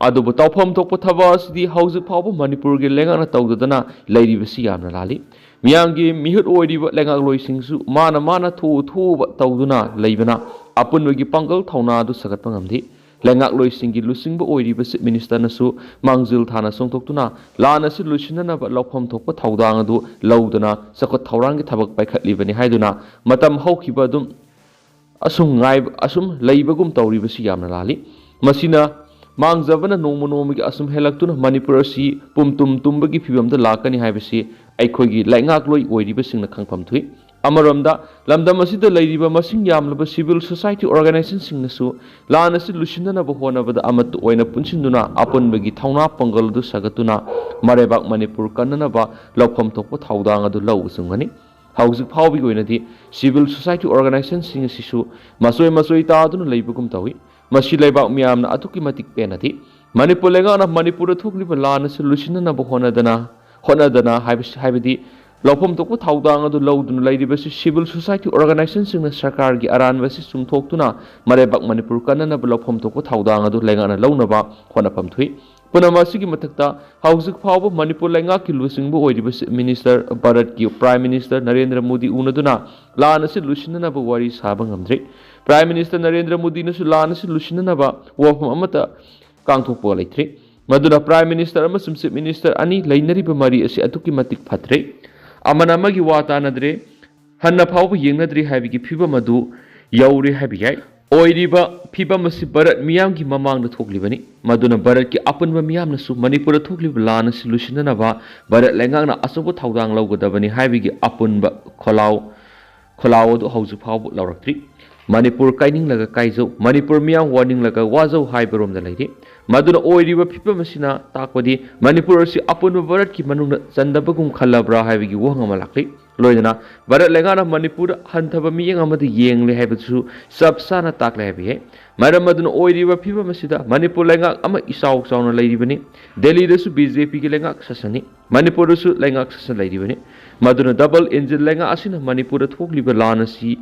ꯑꯗꯨꯕꯨ ꯇꯧꯐꯝ ꯊꯣꯛꯄ ꯊꯕꯛ ꯑꯁꯤꯗꯤ ꯍꯧꯖꯤꯛ ꯐꯥꯎꯕ ꯃꯅꯤꯄꯨꯔꯒꯤ ꯂꯩꯉꯥꯛꯅ ꯇꯧꯗꯗꯅ ꯂꯩꯔꯤꯕꯁꯤ ꯌꯥꯝꯅ ꯂꯥꯜꯂꯤ꯫ ꯃꯤꯌꯥꯝꯒꯤ ꯃꯤꯍꯨꯠ ꯑꯣꯏꯔꯤꯕ ꯂꯩꯉꯥꯛꯂꯣꯏꯁꯤꯡꯁꯨ ꯃꯥꯅ ꯃꯥꯅ ꯊꯣꯛꯎ ꯊꯣꯛꯎꯕ ꯇꯧꯗꯨꯅ ꯂꯩꯕꯅ ꯑꯄꯨꯟꯕꯒꯤ ꯄꯥꯡꯒꯜ ꯊꯧꯅꯥ ꯑꯗꯨ ꯁꯥꯒꯠꯄ ꯉꯝꯗꯦ꯫ ꯂꯩꯉꯥꯛꯂꯣꯏꯁꯤꯡꯒꯤ ꯂꯨꯆꯤꯡꯕ ꯑꯣꯏꯔꯤꯕ ꯆꯤꯐ ꯃꯤꯅꯤꯁꯇꯔꯅꯁꯨ ꯃꯥꯡꯖꯤꯜ ꯊꯥꯅ ꯆꯣꯡꯊꯣꯛꯇꯨꯅ ꯂꯥꯟ ꯑꯁꯤ ꯂꯣꯏꯁꯤꯟꯅꯅꯕ ꯂꯧꯐꯝ ꯊꯣꯛꯄ ꯊꯧꯗꯥꯡ ꯑꯗꯨ ꯂꯧꯗꯨꯅ ꯆꯥꯎꯈꯠ ꯊꯧꯔꯥꯡꯒꯤ ꯊꯕꯛ ꯄꯥꯏꯈꯠꯂꯤꯕꯅꯤ ꯍꯥꯏꯗꯨꯅ ꯃꯇꯝ ꯍꯧꯈꯤꯕ ꯑꯗꯨꯝ ꯑꯁꯨꯝ ꯉꯥꯏꯕ, ꯑꯁꯨꯝ ꯂꯩꯕꯒꯨꯝ ꯇꯧꯔꯤꯕꯁꯤ ꯌꯥꯝꯅ ꯂꯥꯜꯂꯤ꯫ ꯃꯁꯤꯅ ꯃꯥꯡꯖꯕꯅ ꯅꯣꯡꯃ ꯅꯣꯡꯃꯒꯤ ꯑꯁꯨꯝ ꯍꯦꯜꯂꯛꯇꯨꯅ ꯃꯅꯤꯄꯨꯔ ꯑꯁꯤ ꯄꯨꯝ ꯇꯨꯝ ꯇꯨꯝꯕꯒꯤ ꯐꯤꯕꯝꯗ ꯂꯥꯛꯀꯅꯤ ꯍꯥꯏꯕꯁꯤ ꯑꯩꯈꯣꯏꯒꯤ ꯂꯩꯉꯥꯛꯂꯣꯏ ꯑꯣꯏꯔꯤꯕꯁꯤꯡꯅ ꯈꯪꯐꯝ ꯊꯣꯛꯏ꯫ ꯑꯃꯔꯣꯝꯗ, ꯂꯝꯗꯝ ꯑꯁꯤꯗ ꯂꯩꯔꯤꯕ ꯃꯁꯤꯡ ꯌꯥꯝꯂꯕ civil society organizationꯁꯤꯡꯅꯁꯨ ꯂꯥꯟ ꯑꯁꯤ ꯂꯣꯏꯁꯤꯟꯅꯅꯕ ꯍꯣꯠꯅꯕꯗ ꯑꯃꯠꯇ ꯑꯣꯏꯅ ꯄꯨꯟꯁꯤꯟꯗꯨꯅ ꯑꯄꯨꯟꯕꯒꯤ ꯊꯧꯅꯥ ꯄꯥꯡꯒꯜ ꯑꯗꯨ ꯁꯥꯒꯠꯇꯨꯅ ꯃꯔꯩꯕꯥꯛ ꯃꯅꯤꯄꯨꯔ ꯀꯟꯅꯅꯕ ꯂꯧꯐꯝ ꯊꯣꯛꯄ ꯊꯧꯗꯥꯡ ꯑꯗꯨ ꯂꯧꯕꯁꯨ ꯉꯝꯒꯅꯤ꯫ ꯍꯧꯖꯤꯛ ꯐꯥꯎꯕꯒꯤ ꯑꯣꯏꯅꯗꯤ civil society organizationꯁꯤꯡ ꯑꯁꯤꯁꯨ ꯃꯆꯣꯏ ꯃꯆꯣꯏ ꯇꯥꯗꯨꯅ ꯂꯩꯕꯒꯨꯝ ꯇꯧꯏ꯫ ꯃꯁꯤ ꯂꯩꯕꯥꯛ ꯃꯤꯌꯥꯝꯅ ꯑꯗꯨꯛꯀꯤ ꯃꯇꯤꯛ ꯄꯦꯟꯅꯗꯦ꯫ ꯃꯅꯤꯄꯨꯔ ꯂꯩꯉꯥꯛꯅ ꯃꯅꯤꯄꯨꯔꯗ ꯊꯣꯛꯂꯤꯕ ꯂꯥꯟ ꯑꯁꯤ ꯂꯣꯏꯁꯤꯟꯅꯅꯕ ꯍꯣꯠꯅꯗꯅ ꯍꯣꯠꯅꯗꯅ ꯍꯥꯏꯕꯁꯤ, ꯍꯥꯏꯕꯗꯤ ꯂꯧꯐꯝ ꯊꯣꯛꯄ ꯊꯧꯗꯥꯡ ꯑꯗꯨ ꯂꯧꯗꯨꯅ ꯂꯩꯔꯤꯕꯁꯤ civil society organizationꯁꯤꯡꯅ ꯁꯔꯀꯥꯔꯒꯤ ꯑꯔꯥꯟꯕ ꯑꯁꯤ ꯆꯨꯝꯊꯣꯛꯇꯨꯅ ꯃꯔꯩꯕꯥꯛ ꯃꯅꯤꯄꯨꯔ ꯀꯟꯅꯅꯕ ꯂꯧꯐꯝ ꯊꯣꯛꯄ ꯊꯧꯗꯥꯡ ꯑꯗꯨ ꯂꯩꯉꯥꯛꯅ ꯂꯧꯅꯕ ꯍꯣꯠꯅꯐꯝ ꯊꯣꯛꯏ꯫ ꯄꯨꯝꯅꯃꯛ ꯑꯁꯤꯒꯤ ꯃꯊꯛꯇ, ꯍꯧꯖꯤꯛ ꯐꯥꯎꯕ ꯃꯅꯤꯄꯨꯔ ꯂꯩꯉꯥꯛꯀꯤ ꯂꯨꯆꯤꯡꯕ ꯑꯣꯏꯔꯤꯕ Chief Minister, ꯚꯥꯔꯠꯀꯤ Prime Minister ꯅꯔꯦꯟꯗ꯭ꯔ ꯃꯣꯗꯤ ꯎꯅꯗꯨꯅ ꯂꯥꯟ ꯑꯁꯤ ꯂꯣꯏꯁꯤꯟꯅꯅꯕ ꯋꯥꯔꯤ ꯁꯥꯕ ꯉꯝꯗ꯭ꯔꯤ꯫ Prime Minister ꯅꯔꯦꯟꯗ꯭ꯔ ꯃꯣꯗꯤꯅꯁꯨ ꯂꯥꯟ ꯑꯁꯤ ꯂꯣꯏꯁꯤꯟꯅꯅꯕ ꯋꯥꯐꯝ ꯑꯃꯠꯇ ꯀꯥꯡꯊꯣꯛꯄ ꯂꯩꯇ꯭ꯔꯤ꯫ ꯃꯗꯨꯅ Prime Minister ꯑꯃꯁꯨꯡ Chief Minister ꯑꯅꯤ ꯂꯩꯅꯔꯤꯕ ꯃꯔꯤ ꯑꯁꯤ ꯑꯗꯨꯛꯀꯤ ꯃꯇꯤꯛ ꯐꯠꯇ꯭ꯔꯦ꯫ ꯑꯃꯅ ꯑꯃꯒꯤ ꯋꯥ ꯇꯥꯅꯗ꯭ꯔꯦ꯫ ꯍꯟꯅ ꯐꯥꯎꯕ ꯌꯦꯡꯅꯗ꯭ꯔꯤ ꯍꯥꯏꯕꯒꯤ ꯐꯤꯕꯝ ꯑꯗꯨ ꯌꯧꯔꯦ ꯍꯥꯏꯕ ꯌꯥꯏ꯫ ꯑꯣꯏꯔꯤꯕ ꯐꯤꯕꯝ ꯑꯁꯤ ꯚꯥꯔꯠ ꯃꯤꯌꯥꯝꯒꯤ ꯃꯃꯥꯡꯗ ꯊꯣꯛꯂꯤꯕꯅꯤ꯫ ꯃꯗꯨꯅ ꯚꯥꯔꯠꯀꯤ ꯑꯄꯨꯟꯕ ꯃꯤꯌꯥꯝꯅꯁꯨ ꯃꯅꯤꯄꯨꯔꯗ ꯊꯣꯛꯂꯤꯕ ꯂꯥꯟ ꯑꯁꯤ ꯂꯣꯏꯁꯤꯟꯅꯅꯕ ꯚꯥꯔꯠ ꯂꯩꯉꯥꯛꯅ ꯑꯆꯧꯕ ꯊꯧꯗꯥꯡ ꯂꯧꯒꯗꯕꯅꯤ ꯍꯥꯏꯕꯒꯤ ꯑꯄꯨꯟꯕ ꯈꯣꯜꯂꯥꯎ, ꯈꯣꯜꯂꯥꯎ ꯑꯗꯨ ꯍꯧꯖꯤꯛ ꯐꯥꯎꯕ ꯂꯧꯔꯛꯇ꯭ꯔꯤ꯫ ꯃꯅꯤꯄꯨꯔ ꯀꯥꯏꯅꯤꯡꯂꯒ ꯀꯥꯏꯖꯧ, ꯃꯅꯤꯄꯨꯔ ꯃꯤꯌꯥꯝ ꯋꯥꯅꯤꯡꯂꯒ ꯋꯥꯖꯧ ꯍꯥꯏꯕꯔꯣꯝꯗ ꯂꯩꯔꯤ꯫ ꯃꯗꯨꯅ ꯑꯣꯏꯔꯤꯕ ꯐꯤꯕꯝ ꯑꯁꯤꯅ ꯇꯥꯛꯄꯗꯤ ꯃꯅꯤꯄꯨꯔ ꯑꯁꯤ ꯑꯄꯨꯟꯕ ꯚꯥꯔꯠꯀꯤ ꯃꯅꯨꯡꯗ ꯆꯟꯗꯕꯒꯨꯝ ꯈꯜꯂꯕ꯭ꯔꯥ ꯍꯥꯏꯕꯒꯤ ꯋꯥꯍꯪ ꯑꯃ ꯂꯥꯛꯂꯤ꯫ ꯂꯣꯏꯅꯅ ꯚꯥꯔꯠ ꯂꯩꯉꯥꯛꯅ ꯃꯅꯤꯄꯨꯔꯗ ꯍꯟꯊꯕ ꯃꯤꯠꯌꯦꯡ ꯑꯃꯗ ꯌꯦꯡꯂꯦ ꯍꯥꯏꯕꯗꯨꯁꯨ ꯆꯞ ꯆꯥꯅ ꯇꯥꯛꯂꯦ ꯍꯥꯏꯕ ꯌꯥꯏ꯫ ꯃꯔꯝ ꯑꯗꯨꯅ ꯑꯣꯏꯔꯤꯕ ꯐꯤꯕꯝ ꯑꯁꯤꯗ ꯃꯅꯤꯄꯨꯔ ꯂꯩꯉꯥꯛ ꯑꯃ ꯏꯆꯥꯎ ꯆꯥꯎꯅ ꯂꯩꯔꯤꯕꯅꯤ꯫ ꯗꯦꯜꯂꯤꯗꯁꯨ BJPꯒꯤ ꯂꯩꯉꯥꯛ ꯁꯥꯁꯟꯅꯤ꯫ ꯃꯅꯤꯄꯨꯔꯗꯁꯨ ꯂꯩꯉꯥꯛ ꯁꯥꯁꯟ ꯂꯩꯔꯤꯕꯅꯤ꯫ ꯃꯗꯨꯅ double engine ꯂꯩꯉꯥꯛ ꯑꯁꯤꯅ ꯃꯅꯤꯄꯨꯔꯗ ꯊꯣꯛꯂꯤꯕ ꯂꯥꯟ ꯑꯁꯤ,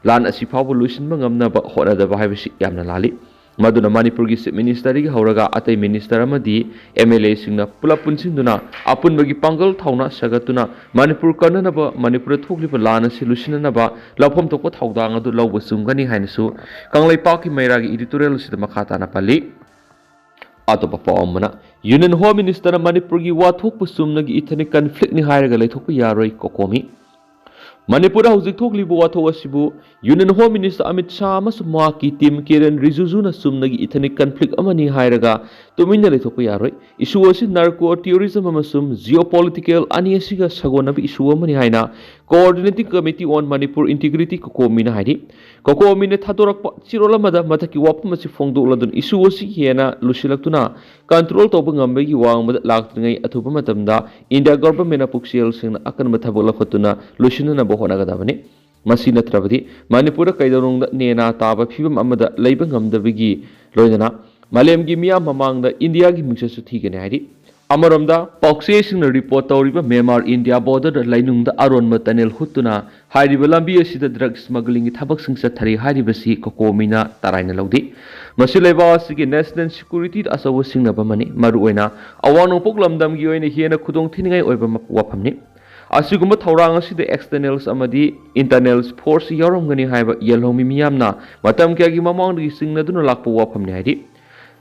ꯂꯥꯟ ꯑꯁꯤ ꯐꯥꯎꯕ ꯂꯣꯏꯁꯤꯟꯕ ꯉꯝꯅꯕ ꯍꯣꯠꯅꯗꯕ ꯍꯥꯏꯕꯁꯤ ꯌꯥꯝꯅ ꯂꯥꯜꯂꯤ꯫ ꯃꯗꯨꯅ ꯃꯅꯤꯄꯨꯔꯒꯤ Chief Ministerꯗꯒꯤ ꯍꯧꯔꯒ ꯑꯇꯩ Minister ꯑꯃꯗꯤ MLAꯁꯤꯡꯅ ꯄꯨꯂꯞ ꯄꯨꯟꯁꯤꯟꯗꯨꯅ ꯑꯄꯨꯟꯕꯒꯤ ꯄꯥꯡꯒꯜ ꯊꯧꯅꯥ ꯁꯥꯒꯠꯇꯨꯅ ꯃꯅꯤꯄꯨꯔ ꯀꯟꯅꯅꯕ, ꯃꯅꯤꯄꯨꯔꯗ ꯊꯣꯛꯂꯤꯕ ꯂꯥꯟ ꯑꯁꯤ ꯂꯣꯏꯁꯤꯟꯅꯅꯕ ꯂꯧꯐꯝ ꯊꯣꯛꯄ ꯊꯧꯗꯥꯡ ꯑꯗꯨ ꯂꯧꯕ ꯆꯨꯝꯒꯅꯤ ꯍꯥꯏꯅꯁꯨ ꯀꯪꯂꯩꯄꯥꯛꯀꯤ ꯃꯩꯔꯥꯒꯤ editorial ꯑꯁꯤꯗ ꯃꯈꯥ ꯇꯥꯅ ꯄꯜꯂꯤ꯫ ꯑꯇꯣꯞꯄ ꯄꯥꯎ ꯑꯃꯅ, Union Home Ministerꯅ ꯃꯅꯤꯄꯨꯔꯒꯤ ꯋꯥꯊꯣꯛꯄꯨ ꯆꯨꯝꯅꯒꯤ ethnic conflictꯅꯤ ꯍꯥꯏꯔꯒ ꯂꯩꯊꯣꯛꯄ ꯌꯥꯔꯣꯏ, ꯀꯣꯀꯣꯃꯤ꯫ ꯃꯅꯤꯄꯨꯔꯗ ꯍꯧꯖꯤꯛ ꯊꯣꯛꯂꯤꯕ ꯋꯥꯊꯣꯛ ꯑꯁꯤꯕꯨ Union Home Minister Amit Shah ꯑꯃꯁꯨꯡ ꯃꯍꯥꯛꯀꯤ team ꯀꯤꯔꯦꯟ ꯔꯤꯖꯤꯖꯨꯅ ꯆꯨꯝꯅꯒꯤ ethnic conflict ꯑꯃꯅꯤ ꯍꯥꯏꯔꯒ ꯇꯨꯃꯤꯟꯅ ꯂꯩꯊꯣꯛꯄ ꯌꯥꯔꯣꯏ꯫ Issue ꯑꯁꯤ narco terrorism ꯑꯃꯁꯨꯡ geopolitical ꯑꯅꯤ ꯑꯁꯤꯒ ꯁꯥꯒꯣꯟꯅꯕ issue ꯑꯃꯅꯤ ꯍꯥꯏꯅ Coordinating Committee on Manipur Integrity, COCOMI ꯅ ꯍꯥꯏꯔꯤ꯫ COCOMI ꯅ ꯊꯥꯗꯣꯔꯛꯄ ꯆꯦꯔꯣꯜ ꯑꯃꯗ ꯃꯊꯛꯀꯤ ꯋꯥꯐꯝ ꯑꯁꯤ ꯐꯣꯡꯗꯣꯛꯂꯗꯨꯅ issue ꯑꯁꯤ ꯍꯦꯟꯅ ꯂꯨꯁꯤꯜꯂꯛꯇꯨꯅ control ꯇꯧꯕ ꯉꯝꯕꯒꯤ ꯋꯥꯡꯃꯗ ꯂꯥꯛꯇ꯭ꯔꯤꯉꯩ ꯑꯊꯨꯕ ꯃꯇꯝꯗ India government ꯅ ꯄꯨꯛꯆꯦꯜ ꯁꯦꯡꯅ ꯑꯀꯟꯕ ꯊꯕꯛ ꯂꯧꯈꯠꯇꯨꯅ ꯂꯣꯏꯁꯤꯟꯅꯅꯕ ꯍꯣꯠꯅꯒꯗꯕꯅꯤ꯫ ꯃꯁꯤ ꯅꯠꯇ꯭ꯔꯕꯗꯤ ꯃꯅꯤꯄꯨꯔꯗ ꯀꯩꯗꯧꯅꯨꯡꯗ ꯅꯦꯅꯥ ꯇꯥꯕ ꯐꯤꯕꯝ ꯑꯃꯗ ꯂꯩꯕ ꯉꯝꯗꯕꯒꯤ ꯂꯣꯏꯅꯅ ꯃꯥꯂꯦꯝꯒꯤ ꯃꯤꯌꯥꯝ ꯃꯃꯥꯡꯗ ꯏꯟꯗꯤꯌꯥꯒꯤ ꯃꯤꯡꯆꯠꯁꯨ ꯊꯤꯒꯅꯤ ꯍꯥꯏꯔꯤ꯫ ꯑꯃꯔꯣꯝꯗ, ꯄꯥꯎꯆꯦꯁꯤꯡꯅ report ꯇꯧꯔꯤꯕ ꯃ꯭ꯌꯥꯟꯃꯥꯔ ꯏꯟꯗꯤꯌꯥ border ꯗ ꯂꯩꯅꯨꯡꯗ ꯑꯔꯣꯟꯕ tunnel ꯍꯨꯠꯇꯨꯅ ꯍꯥꯏꯔꯤꯕ ꯂꯝꯕꯤ ꯑꯁꯤꯗ drug smuggling ꯒꯤ ꯊꯕꯛꯁꯤꯡ ꯆꯠꯊꯔꯤ ꯍꯥꯏꯔꯤꯕꯁꯤ COCOMI ꯅ ꯇꯔꯥꯏꯅ ꯂꯧꯗꯦ꯫ ꯃꯁꯤ ꯂꯩꯕꯥꯛ ꯑꯁꯤꯒꯤ national security ꯗ ꯑꯆꯧꯕ ꯁꯤꯡꯅꯕ ꯑꯃꯅꯤ, ꯃꯔꯨꯑꯣꯏꯅ ꯑꯋꯥꯡ ꯅꯣꯡꯄꯣꯛ ꯂꯝꯗꯝꯒꯤ ꯑꯣꯏꯅ ꯍꯦꯟꯅ ꯈꯨꯗꯣꯡ ꯊꯤꯅꯤꯡꯉꯥꯏ ꯑꯣꯏꯕ ꯋꯥꯐꯝꯅꯤ꯫ ꯑꯁꯤꯒꯨꯝꯕ ꯊꯧꯔꯥꯡ ꯑꯁꯤꯗ externals ꯑꯃꯗꯤ internals force ꯌꯥꯎꯔꯝꯒꯅꯤ ꯍꯥꯏꯕ ꯌꯦꯜꯍꯧꯃꯤ ꯃꯤꯌꯥꯝꯅ ꯃꯇꯝ ꯀꯌꯥꯒꯤ ꯃꯃꯥꯡꯗꯒꯤ ꯆꯤꯡꯅꯗꯨꯅ ꯂꯥꯛꯄ ꯋꯥꯐꯝꯅꯤ ꯍꯥꯏꯔꯤ꯫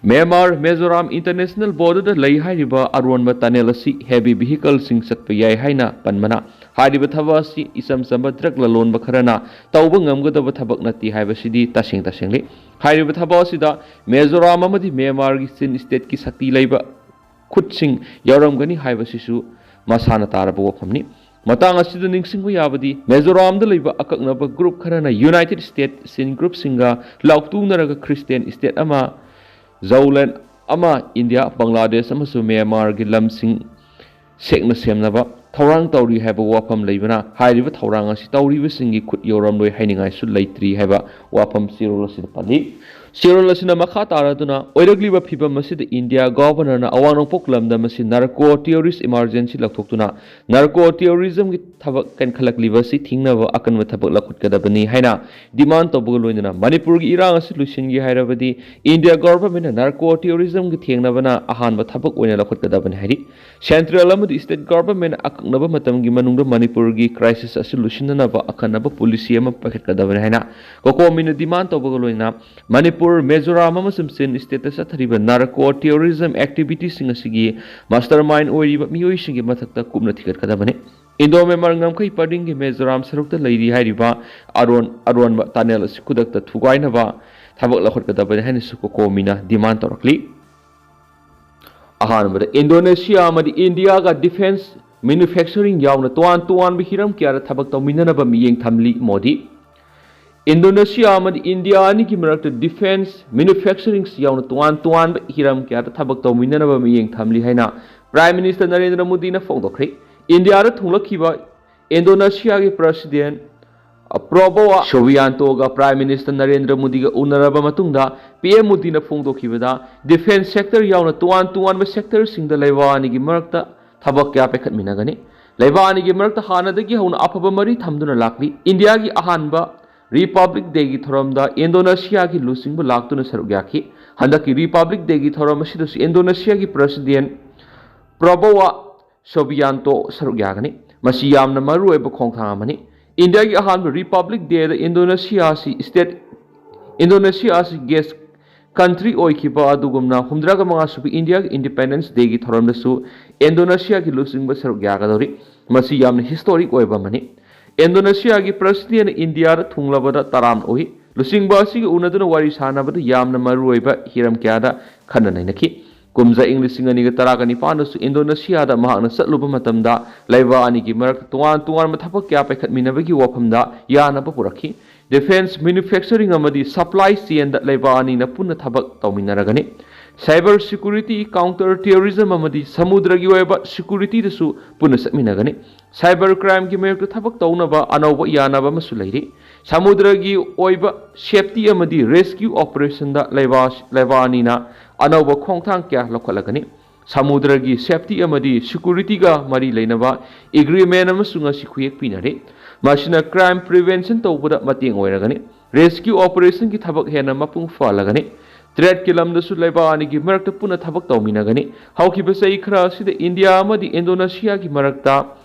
ꯃ꯭ꯌꯥꯟꯃꯥꯔ, ꯃꯤꯖꯣꯔꯥꯝ international border ꯗ ꯂꯩ ꯍꯥꯏꯔꯤꯕ ꯑꯔꯣꯟꯕ tunnel ꯑꯁꯤ heavy vehicle ꯁꯤꯡ ꯆꯠꯄ ꯌꯥꯏ ꯍꯥꯏꯅ ꯄꯟꯕꯅ, ꯍꯥꯏꯔꯤꯕ ꯊꯕꯛ ꯑꯁꯤ ꯏꯆꯝ ꯆꯝꯕ drug ꯂꯂꯣꯟꯕ ꯈꯔꯅ ꯇꯧꯕ ꯉꯝꯒꯗꯕ ꯊꯕꯛ ꯅꯠꯇꯦ ꯍꯥꯏꯕꯁꯤꯗꯤ ꯇꯁꯦꯡ ꯇꯁꯦꯡꯂꯤ꯫ ꯍꯥꯏꯔꯤꯕ ꯊꯕꯛ ꯑꯁꯤꯗ ꯃꯤꯖꯣꯔꯥꯝ ꯑꯃꯗꯤ ꯃ꯭ꯌꯥꯟꯃꯥꯔꯒꯤ ꯆꯤꯟ state ꯀꯤ ꯁꯛꯇꯤ ꯂꯩꯕ ꯈꯨꯠꯁꯤꯡ ꯌꯥꯎꯔꯝꯒꯅꯤ ꯍꯥꯏꯕꯁꯤꯁꯨ ꯃꯁꯥꯅ ꯇꯥꯔꯕ ꯋꯥꯐꯝꯅꯤ꯫ ꯃꯇꯥꯡ ꯑꯁꯤꯗ ꯅꯤꯡꯁꯤꯡꯕ ꯌꯥꯕꯗꯤ, ꯃꯤꯖꯣꯔꯥꯝꯗ ꯂꯩꯕ ꯑꯀꯛꯅꯕ group ꯈꯔꯅ United State Chin group ꯁꯤꯡꯒ ꯂꯥꯎꯇꯨꯅꯔꯒ Christian state ꯑꯃ, ꯖꯧꯂꯦꯟ ꯑꯃ, ꯏꯟꯗꯤꯌꯥ, ꯕꯪꯒ꯭ꯂꯥꯗꯦꯁ ꯑꯃꯁꯨꯡ ꯃ꯭ꯌꯥꯟꯃꯥꯔꯒꯤ ꯂꯝꯁꯤꯡ ꯁꯦꯛꯅ ꯁꯦꯝꯅꯕ ꯊꯧꯔꯥꯡ ꯇꯧꯔꯤ ꯍꯥꯏꯕ ꯋꯥꯐꯝ ꯂꯩꯕꯅ, ꯍꯥꯏꯔꯤꯕ ꯊꯧꯔꯥꯡ ꯑꯁꯤ ꯇꯧꯔꯤꯕꯁꯤꯡꯒꯤ ꯈꯨꯠ ꯌꯧꯔꯝꯂꯣꯏ ꯍꯥꯏꯅꯤꯡꯉꯥꯏꯁꯨ ꯂꯩꯇ꯭ꯔꯤ ꯍꯥꯏꯕ ꯋꯥꯐꯝ ꯆꯦꯔꯣꯜ ꯑꯁꯤꯗ ꯄꯜꯂꯤ꯫ ꯆꯦꯔꯣꯜ ꯑꯁꯤꯅ ꯃꯈꯥ ꯇꯥꯔꯗꯨꯅ, ꯑꯣꯏꯔꯛꯂꯤꯕ ꯐꯤꯕꯝ ꯑꯁꯤꯗ ꯏꯟꯗꯤꯌꯥ ꯒꯣꯚꯔꯅꯔꯅ ꯑꯋꯥꯡ ꯅꯣꯡꯄꯣꯛ ꯂꯝꯗꯝ ꯑꯁꯤ narco terrorist emergency ꯂꯥꯎꯊꯣꯛꯇꯨꯅ narco terrorism ꯒꯤ ꯊꯕꯛ ꯀꯟꯈꯠꯂꯛꯂꯤꯕ ꯑꯁꯤ ꯊꯤꯡꯅꯕ ꯑꯀꯟꯕ ꯊꯕꯛ ꯂꯧꯈꯠꯀꯗꯕꯅꯤ ꯍꯥꯏꯅ demand ꯇꯧꯕꯒ ꯂꯣꯏꯅꯅ, ꯃꯅꯤꯄꯨꯔꯒꯤ ꯏꯔꯥꯡ ꯑꯁꯤ ꯂꯣꯏꯁꯤꯟꯒꯦ ꯍꯥꯏꯔꯕꯗꯤ ꯏꯟꯗꯤꯌꯥ ꯒꯣꯚꯔꯟꯃꯦꯟꯠꯅ narco terrorism ꯒꯤ ꯊꯦꯡꯅꯕꯅ ꯑꯍꯥꯟꯕ ꯊꯕꯛ ꯑꯣꯏꯅ ꯂꯧꯈꯠꯀꯗꯕꯅꯤ ꯍꯥꯏꯔꯤ꯫ Central ꯑꯃꯗꯤ state government ꯅ ꯑꯀꯛꯅꯕ ꯃꯇꯝꯒꯤ ꯃꯅꯨꯡꯗ ꯃꯅꯤꯄꯨꯔꯒꯤ crisis ꯑꯁꯤ ꯂꯣꯏꯁꯤꯟꯅꯅꯕ ꯑꯈꯟꯅꯕ policy ꯑꯃ ꯄꯥꯏꯈꯠꯀꯗꯕꯅꯤ ꯍꯥꯏꯅ COCOMI ꯅ demand ꯇꯧꯕꯒ ꯂꯣꯏꯅꯅ, ꯃꯅꯤꯄꯨꯔ, ꯃꯤꯖꯣꯔꯥꯝ ꯑꯃꯁꯨꯡ ꯆꯤꯟ state ꯇ ꯆꯠꯊꯔꯤꯕ narco terrorism activity ꯁꯤꯡ ꯑꯁꯤꯒꯤ mastermind ꯑꯣꯏꯔꯤꯕ ꯃꯤꯑꯣꯏꯁꯤꯡꯒꯤ ꯃꯊꯛꯇ ꯀꯨꯞꯅ ꯊꯤꯒꯠꯀꯗꯕꯅꯤ꯫ ꯏꯟꯗꯣ ꯃ꯭ꯌꯥꯟꯃꯥꯔ ꯉꯝꯈꯩ ꯄꯔꯤꯡꯒꯤ ꯃꯤꯖꯣꯔꯥꯝ ꯁꯔꯨꯛꯇ ꯂꯩꯔꯤ ꯍꯥꯏꯔꯤꯕ ꯑꯔꯣꯟ-, ꯑꯔꯣꯟꯕ tunnel ꯑꯁꯤ ꯈꯨꯗꯛꯇ ꯊꯨꯒꯥꯏꯅꯕ ꯊꯕꯛ ꯂꯧꯈꯠꯀꯗꯕꯅꯤ ꯍꯥꯏꯅꯁꯨ COCOMI ꯅ demand ꯇꯧꯔꯛꯂꯤ꯫ ꯑꯍꯥꯟꯕꯗ, ꯏꯟꯗꯣꯅꯦꯁꯤꯌꯥ ꯑꯃꯗꯤ ꯏꯟꯗꯤꯌꯥꯒ ꯗꯤꯐꯦꯟꯁ ꯃꯦꯅꯨꯐꯦꯛꯆꯔꯤꯡ ꯌꯥꯎꯅ ꯇꯣꯉꯥꯟ ꯇꯣꯉꯥꯟꯕ ꯍꯤꯔꯝ ꯀꯌꯥꯗ ꯊꯕꯛ ꯇꯧꯃꯤꯟꯅꯅꯕ ꯃꯤꯠꯌꯦꯡ ꯊꯝꯂꯤ ꯃꯣꯗꯤ꯫ ꯏꯟꯗꯣꯅꯦꯁꯤꯌꯥ ꯑꯃꯗꯤ ꯏꯟꯗꯤꯌꯥ ꯑꯅꯤꯒꯤ ꯃꯔꯛꯇ ꯗꯤꯐꯦꯟꯁ ꯃꯦꯅꯨꯐꯦꯛꯆꯔꯤꯡ ꯌꯥꯎꯅ ꯇꯣꯉꯥꯟ ꯇꯣꯉꯥꯟꯕ ꯍꯤꯔꯝ ꯀꯌꯥꯗ ꯊꯕꯛ ꯇꯧꯃꯤꯟꯅꯅꯕ ꯃꯤꯠꯌꯦꯡ ꯊꯝꯂꯤ ꯍꯥꯏꯅ ꯄ꯭ꯔꯥꯏꯝ ꯃꯤꯅꯤꯁꯇꯔ ꯅꯔꯦꯟꯗ꯭ꯔ ꯃꯣꯗꯤꯅ ꯐꯣꯡꯗꯣꯛꯈ꯭ꯔꯦ꯫ ꯏꯟꯗꯤꯌꯥꯗ ꯊꯨꯡꯂꯛꯈꯤꯕ ꯏꯟꯗꯣꯅꯦꯁꯤꯌꯥꯒꯤ ꯄ꯭ꯔꯁꯤꯗꯦꯟ ꯄ꯭ꯔꯣꯕꯣꯋꯥ ꯁꯣꯕꯤꯌꯥꯟꯇꯣꯒ ꯄ꯭ꯔꯥꯏꯝ ꯃꯤꯅꯤꯁꯇꯔ ꯅꯔꯦꯟꯗ꯭ꯔ ꯃꯣꯗꯤꯒ ꯎꯅꯔꯕ ꯃꯇꯨꯡꯗ ꯄꯤ ꯑꯦꯝ ꯃꯣꯗꯤꯅ ꯐꯣꯡꯗꯣꯛꯈꯤꯕꯗ, ꯗꯤꯐꯦꯟꯁ ꯁꯦꯛꯇꯔ ꯌꯥꯎꯅ ꯇꯣꯉꯥꯟ ꯇꯣꯉꯥꯟꯕ ꯁꯦꯛꯇꯔꯁꯤꯡꯗ ꯂꯩꯕꯥꯛ ꯑꯅꯤꯒꯤ ꯃꯔꯛꯇ ꯊꯕꯛ ꯀꯌꯥ ꯄꯥꯏꯈꯠꯃꯤꯟꯅꯒꯅꯤ꯫ ꯂꯩꯕꯥꯛ ꯑꯅꯤꯒꯤ ꯃꯔꯛꯇ ꯍꯥꯟꯅꯗꯒꯤ ꯍꯧꯅ ꯑꯐꯕ ꯃꯔꯤ ꯊꯝꯗꯨꯅ ꯂꯥꯛꯂꯤ꯫ ꯏꯟꯗꯤꯌꯥꯒꯤ ꯑꯍꯥꯟꯕ ꯔꯤꯄꯕ꯭ꯂꯤꯛ ꯗꯦꯒꯤ ꯊꯧꯔꯝꯗ ꯏꯟꯗꯣꯅꯦꯁꯤꯌꯥꯒꯤ ꯂꯨꯆꯤꯡꯕ ꯂꯥꯛꯇꯨꯅ ꯁꯔꯨꯛ ꯌꯥꯈꯤ꯫ ꯍꯟꯗꯛꯀꯤ ꯔꯤꯄꯕ꯭ꯂꯤꯛ ꯗꯦꯒꯤ ꯊꯧꯔꯝ ꯑꯁꯤꯗꯁꯨ ꯏꯟꯗꯣꯅꯦꯁꯤꯌꯥꯒꯤ ꯄ꯭ꯔꯁꯤꯗꯦꯟ ꯄ꯭ꯔꯣꯕꯣꯋꯥ ꯁꯣꯕꯤꯌꯥꯟꯇꯣ ꯁꯔꯨꯛ ꯌꯥꯒꯅꯤ꯫ ꯃꯁꯤ ꯌꯥꯝꯅ ꯃꯔꯨꯑꯣꯏꯕ ꯈꯣꯡꯊꯥꯡ ꯑꯃꯅꯤ꯫ ꯏꯟꯗꯤꯌꯥꯒꯤ ꯑꯍꯥꯟꯕ ꯔꯤꯄꯕ꯭ꯂꯤꯛ ꯗꯦꯗ ꯏꯟꯗꯣꯅꯦꯁꯤꯌꯥ ꯑꯁꯤ ꯁ꯭ꯇꯦꯠ, ꯏꯟꯗꯣꯅꯦꯁꯤꯌꯥ ꯑꯁꯤ ꯒꯦꯁ ꯀꯟꯇ꯭ꯔꯤ ꯑꯣꯏꯈꯤꯕ ꯑꯗꯨꯒꯨꯝꯅ ꯍꯨꯝꯗ꯭ꯔꯥꯒ ꯃꯉꯥ ꯁꯨꯕ ꯏꯟꯗꯤꯌꯥꯒꯤ ꯏꯟꯗꯤꯄꯦꯟꯗꯦꯟꯁ ꯗꯦꯒꯤ ꯊꯧꯔꯝꯗꯁꯨ ꯏꯟꯗꯣꯅꯦꯁꯤꯌꯥꯒꯤ ꯂꯨꯆꯤꯡꯕ ꯁꯔꯨꯛ ꯌꯥꯒꯗꯧꯔꯤ꯫ ꯃꯁꯤ ꯌꯥꯝꯅ ꯍꯤꯁꯇꯣꯔꯤꯛ ꯑꯣꯏꯕ ꯑꯃꯅꯤ꯫ ꯏꯟꯗꯣꯅꯦꯁꯤꯌꯥꯒꯤ ꯄ꯭ꯔꯁꯤꯗꯦꯟꯅ ꯏꯟꯗꯤꯌꯥꯗ ꯊꯨꯡꯂꯕꯗ ꯇꯔꯥꯝꯅ ꯑꯣꯛꯏ꯫ ꯂꯨꯆꯤꯡꯕ ꯑꯁꯤꯒ ꯎꯅꯗꯨꯅ ꯋꯥꯔꯤ ꯁꯥꯅꯕꯗ ꯌꯥꯝꯅ ꯃꯔꯨꯑꯣꯏꯕ ꯍꯤꯔꯝ ꯀꯌꯥꯗ ꯈꯟꯅ ꯅꯩꯅꯈꯤ꯫ ꯀꯨꯝꯖꯥ ꯏꯪ ꯂꯤꯁꯤꯡ ꯑꯅꯤꯒ ꯇꯔꯥꯒ ꯅꯤꯄꯥꯟꯗꯁꯨ ꯏꯟꯗꯣꯅꯦꯁꯤꯌꯥꯗ ꯃꯍꯥꯛꯅ ꯆꯠꯂꯨꯕ ꯃꯇꯝꯗ ꯂꯩꯕꯥꯛ ꯑꯅꯤꯒꯤ ꯃꯔꯛꯇ ꯇꯣꯉꯥꯟ ꯇꯣꯉꯥꯟꯕ ꯊꯕꯛ ꯀꯌꯥ ꯄꯥꯏꯈꯠꯃꯤꯟꯅꯕꯒꯤ ꯋꯥꯐꯝꯗ ꯌꯥꯅꯕ ꯄꯨꯔꯛꯈꯤ꯫ ꯗꯤꯐꯦꯟꯁ, ꯃꯦꯅꯨꯐꯦꯛꯆꯔꯤꯡ ꯑꯃꯗꯤ ꯁꯄ꯭ꯂꯥꯏ ꯆꯦꯟꯗ ꯂꯩꯕꯥꯛ ꯑꯅꯤꯅ ꯄꯨꯟꯅ ꯊꯕꯛ ꯇꯧꯃꯤꯟꯅꯔꯒꯅꯤ꯫ ꯁꯥꯏꯕꯔ ꯁꯦꯀ꯭ꯌꯨꯔꯤꯇꯤ, ꯀꯥꯎꯟꯇꯔ ꯇꯦꯔꯣꯔꯤꯖꯝ ꯑꯃꯗꯤ ꯁꯃꯨꯗ꯭ꯔꯒꯤ ꯑꯣꯏꯕ ꯁꯦꯀ꯭ꯌꯨꯔꯤꯇꯤꯗꯁꯨ ꯄꯨꯟꯅ ꯆꯠꯃꯤꯟꯅꯒꯅꯤ꯫ ꯁꯥꯏꯕꯔ ꯀ꯭ꯔꯥꯏꯝꯒꯤ ꯃꯥꯌꯣꯛꯇ ꯊꯕꯛ ꯇꯧꯅꯕ ꯑꯅꯧꯕ ꯌꯥꯅꯕ ꯑꯃꯁꯨ ꯂꯩꯔꯤ꯫ ꯁꯃꯨꯗ꯭ꯔꯒꯤ ꯑꯣꯏꯕ ꯁꯦꯐꯇꯤ ꯑꯃꯗꯤ ꯔꯦꯁꯀ꯭ꯌꯨ ꯑꯣꯄꯔꯦꯁꯟꯗ ꯂꯩꯕꯥꯛ, ꯂꯩꯕꯥꯛ ꯑꯅꯤꯅ ꯑꯅꯧꯕ ꯈꯣꯡꯊꯥꯡ ꯀꯌꯥ ꯂꯧꯈꯠꯂꯒꯅꯤ꯫ ꯁꯃꯨꯗ꯭ꯔꯒꯤ ꯁꯦꯐꯇꯤ ꯑꯃꯗꯤ ꯁꯦꯀ꯭ꯌꯨꯔꯤꯇꯤꯒ ꯃꯔꯤ ꯂꯩꯅꯕ ꯑꯦꯒ꯭ꯔꯤꯃꯦꯟ ꯑꯃꯁꯨ ꯉꯁꯤ ꯈꯨꯌꯦꯛ ꯄꯤꯅꯔꯤ꯫ ꯃꯁꯤꯅ ꯀ꯭ꯔꯥꯏꯝ ꯄ꯭ꯔꯤꯚꯦꯟꯁꯟ ꯇꯧꯕꯗ ꯃꯇꯦꯡ ꯑꯣꯏꯔꯒꯅꯤ꯫ ꯔꯦꯁꯀ꯭ꯌꯨ ꯑꯣꯄꯔꯦꯁꯟꯒꯤ ꯊꯕꯛ ꯍꯦꯟꯅ ꯃꯄꯨꯡ ꯐꯥꯍꯜꯂꯒꯅꯤ꯫ ꯇ꯭ꯔꯦꯗꯀꯤ ꯂꯝꯗꯁꯨ ꯂꯩꯕꯥꯛ ꯑꯅꯤꯒꯤ ꯃꯔꯛꯇ ꯄꯨꯟꯅ ꯊꯕꯛ ꯇꯧꯃꯤꯟꯅꯒꯅꯤ꯫ ꯍꯧꯈꯤꯕ ꯆꯍꯤ ꯈꯔ ꯑꯁꯤꯗ ꯏꯟꯗꯤꯌꯥ ꯑꯃꯗꯤ ꯏꯟꯗꯣꯅꯦꯁꯤꯌꯥꯒꯤ ꯃꯔꯛꯇ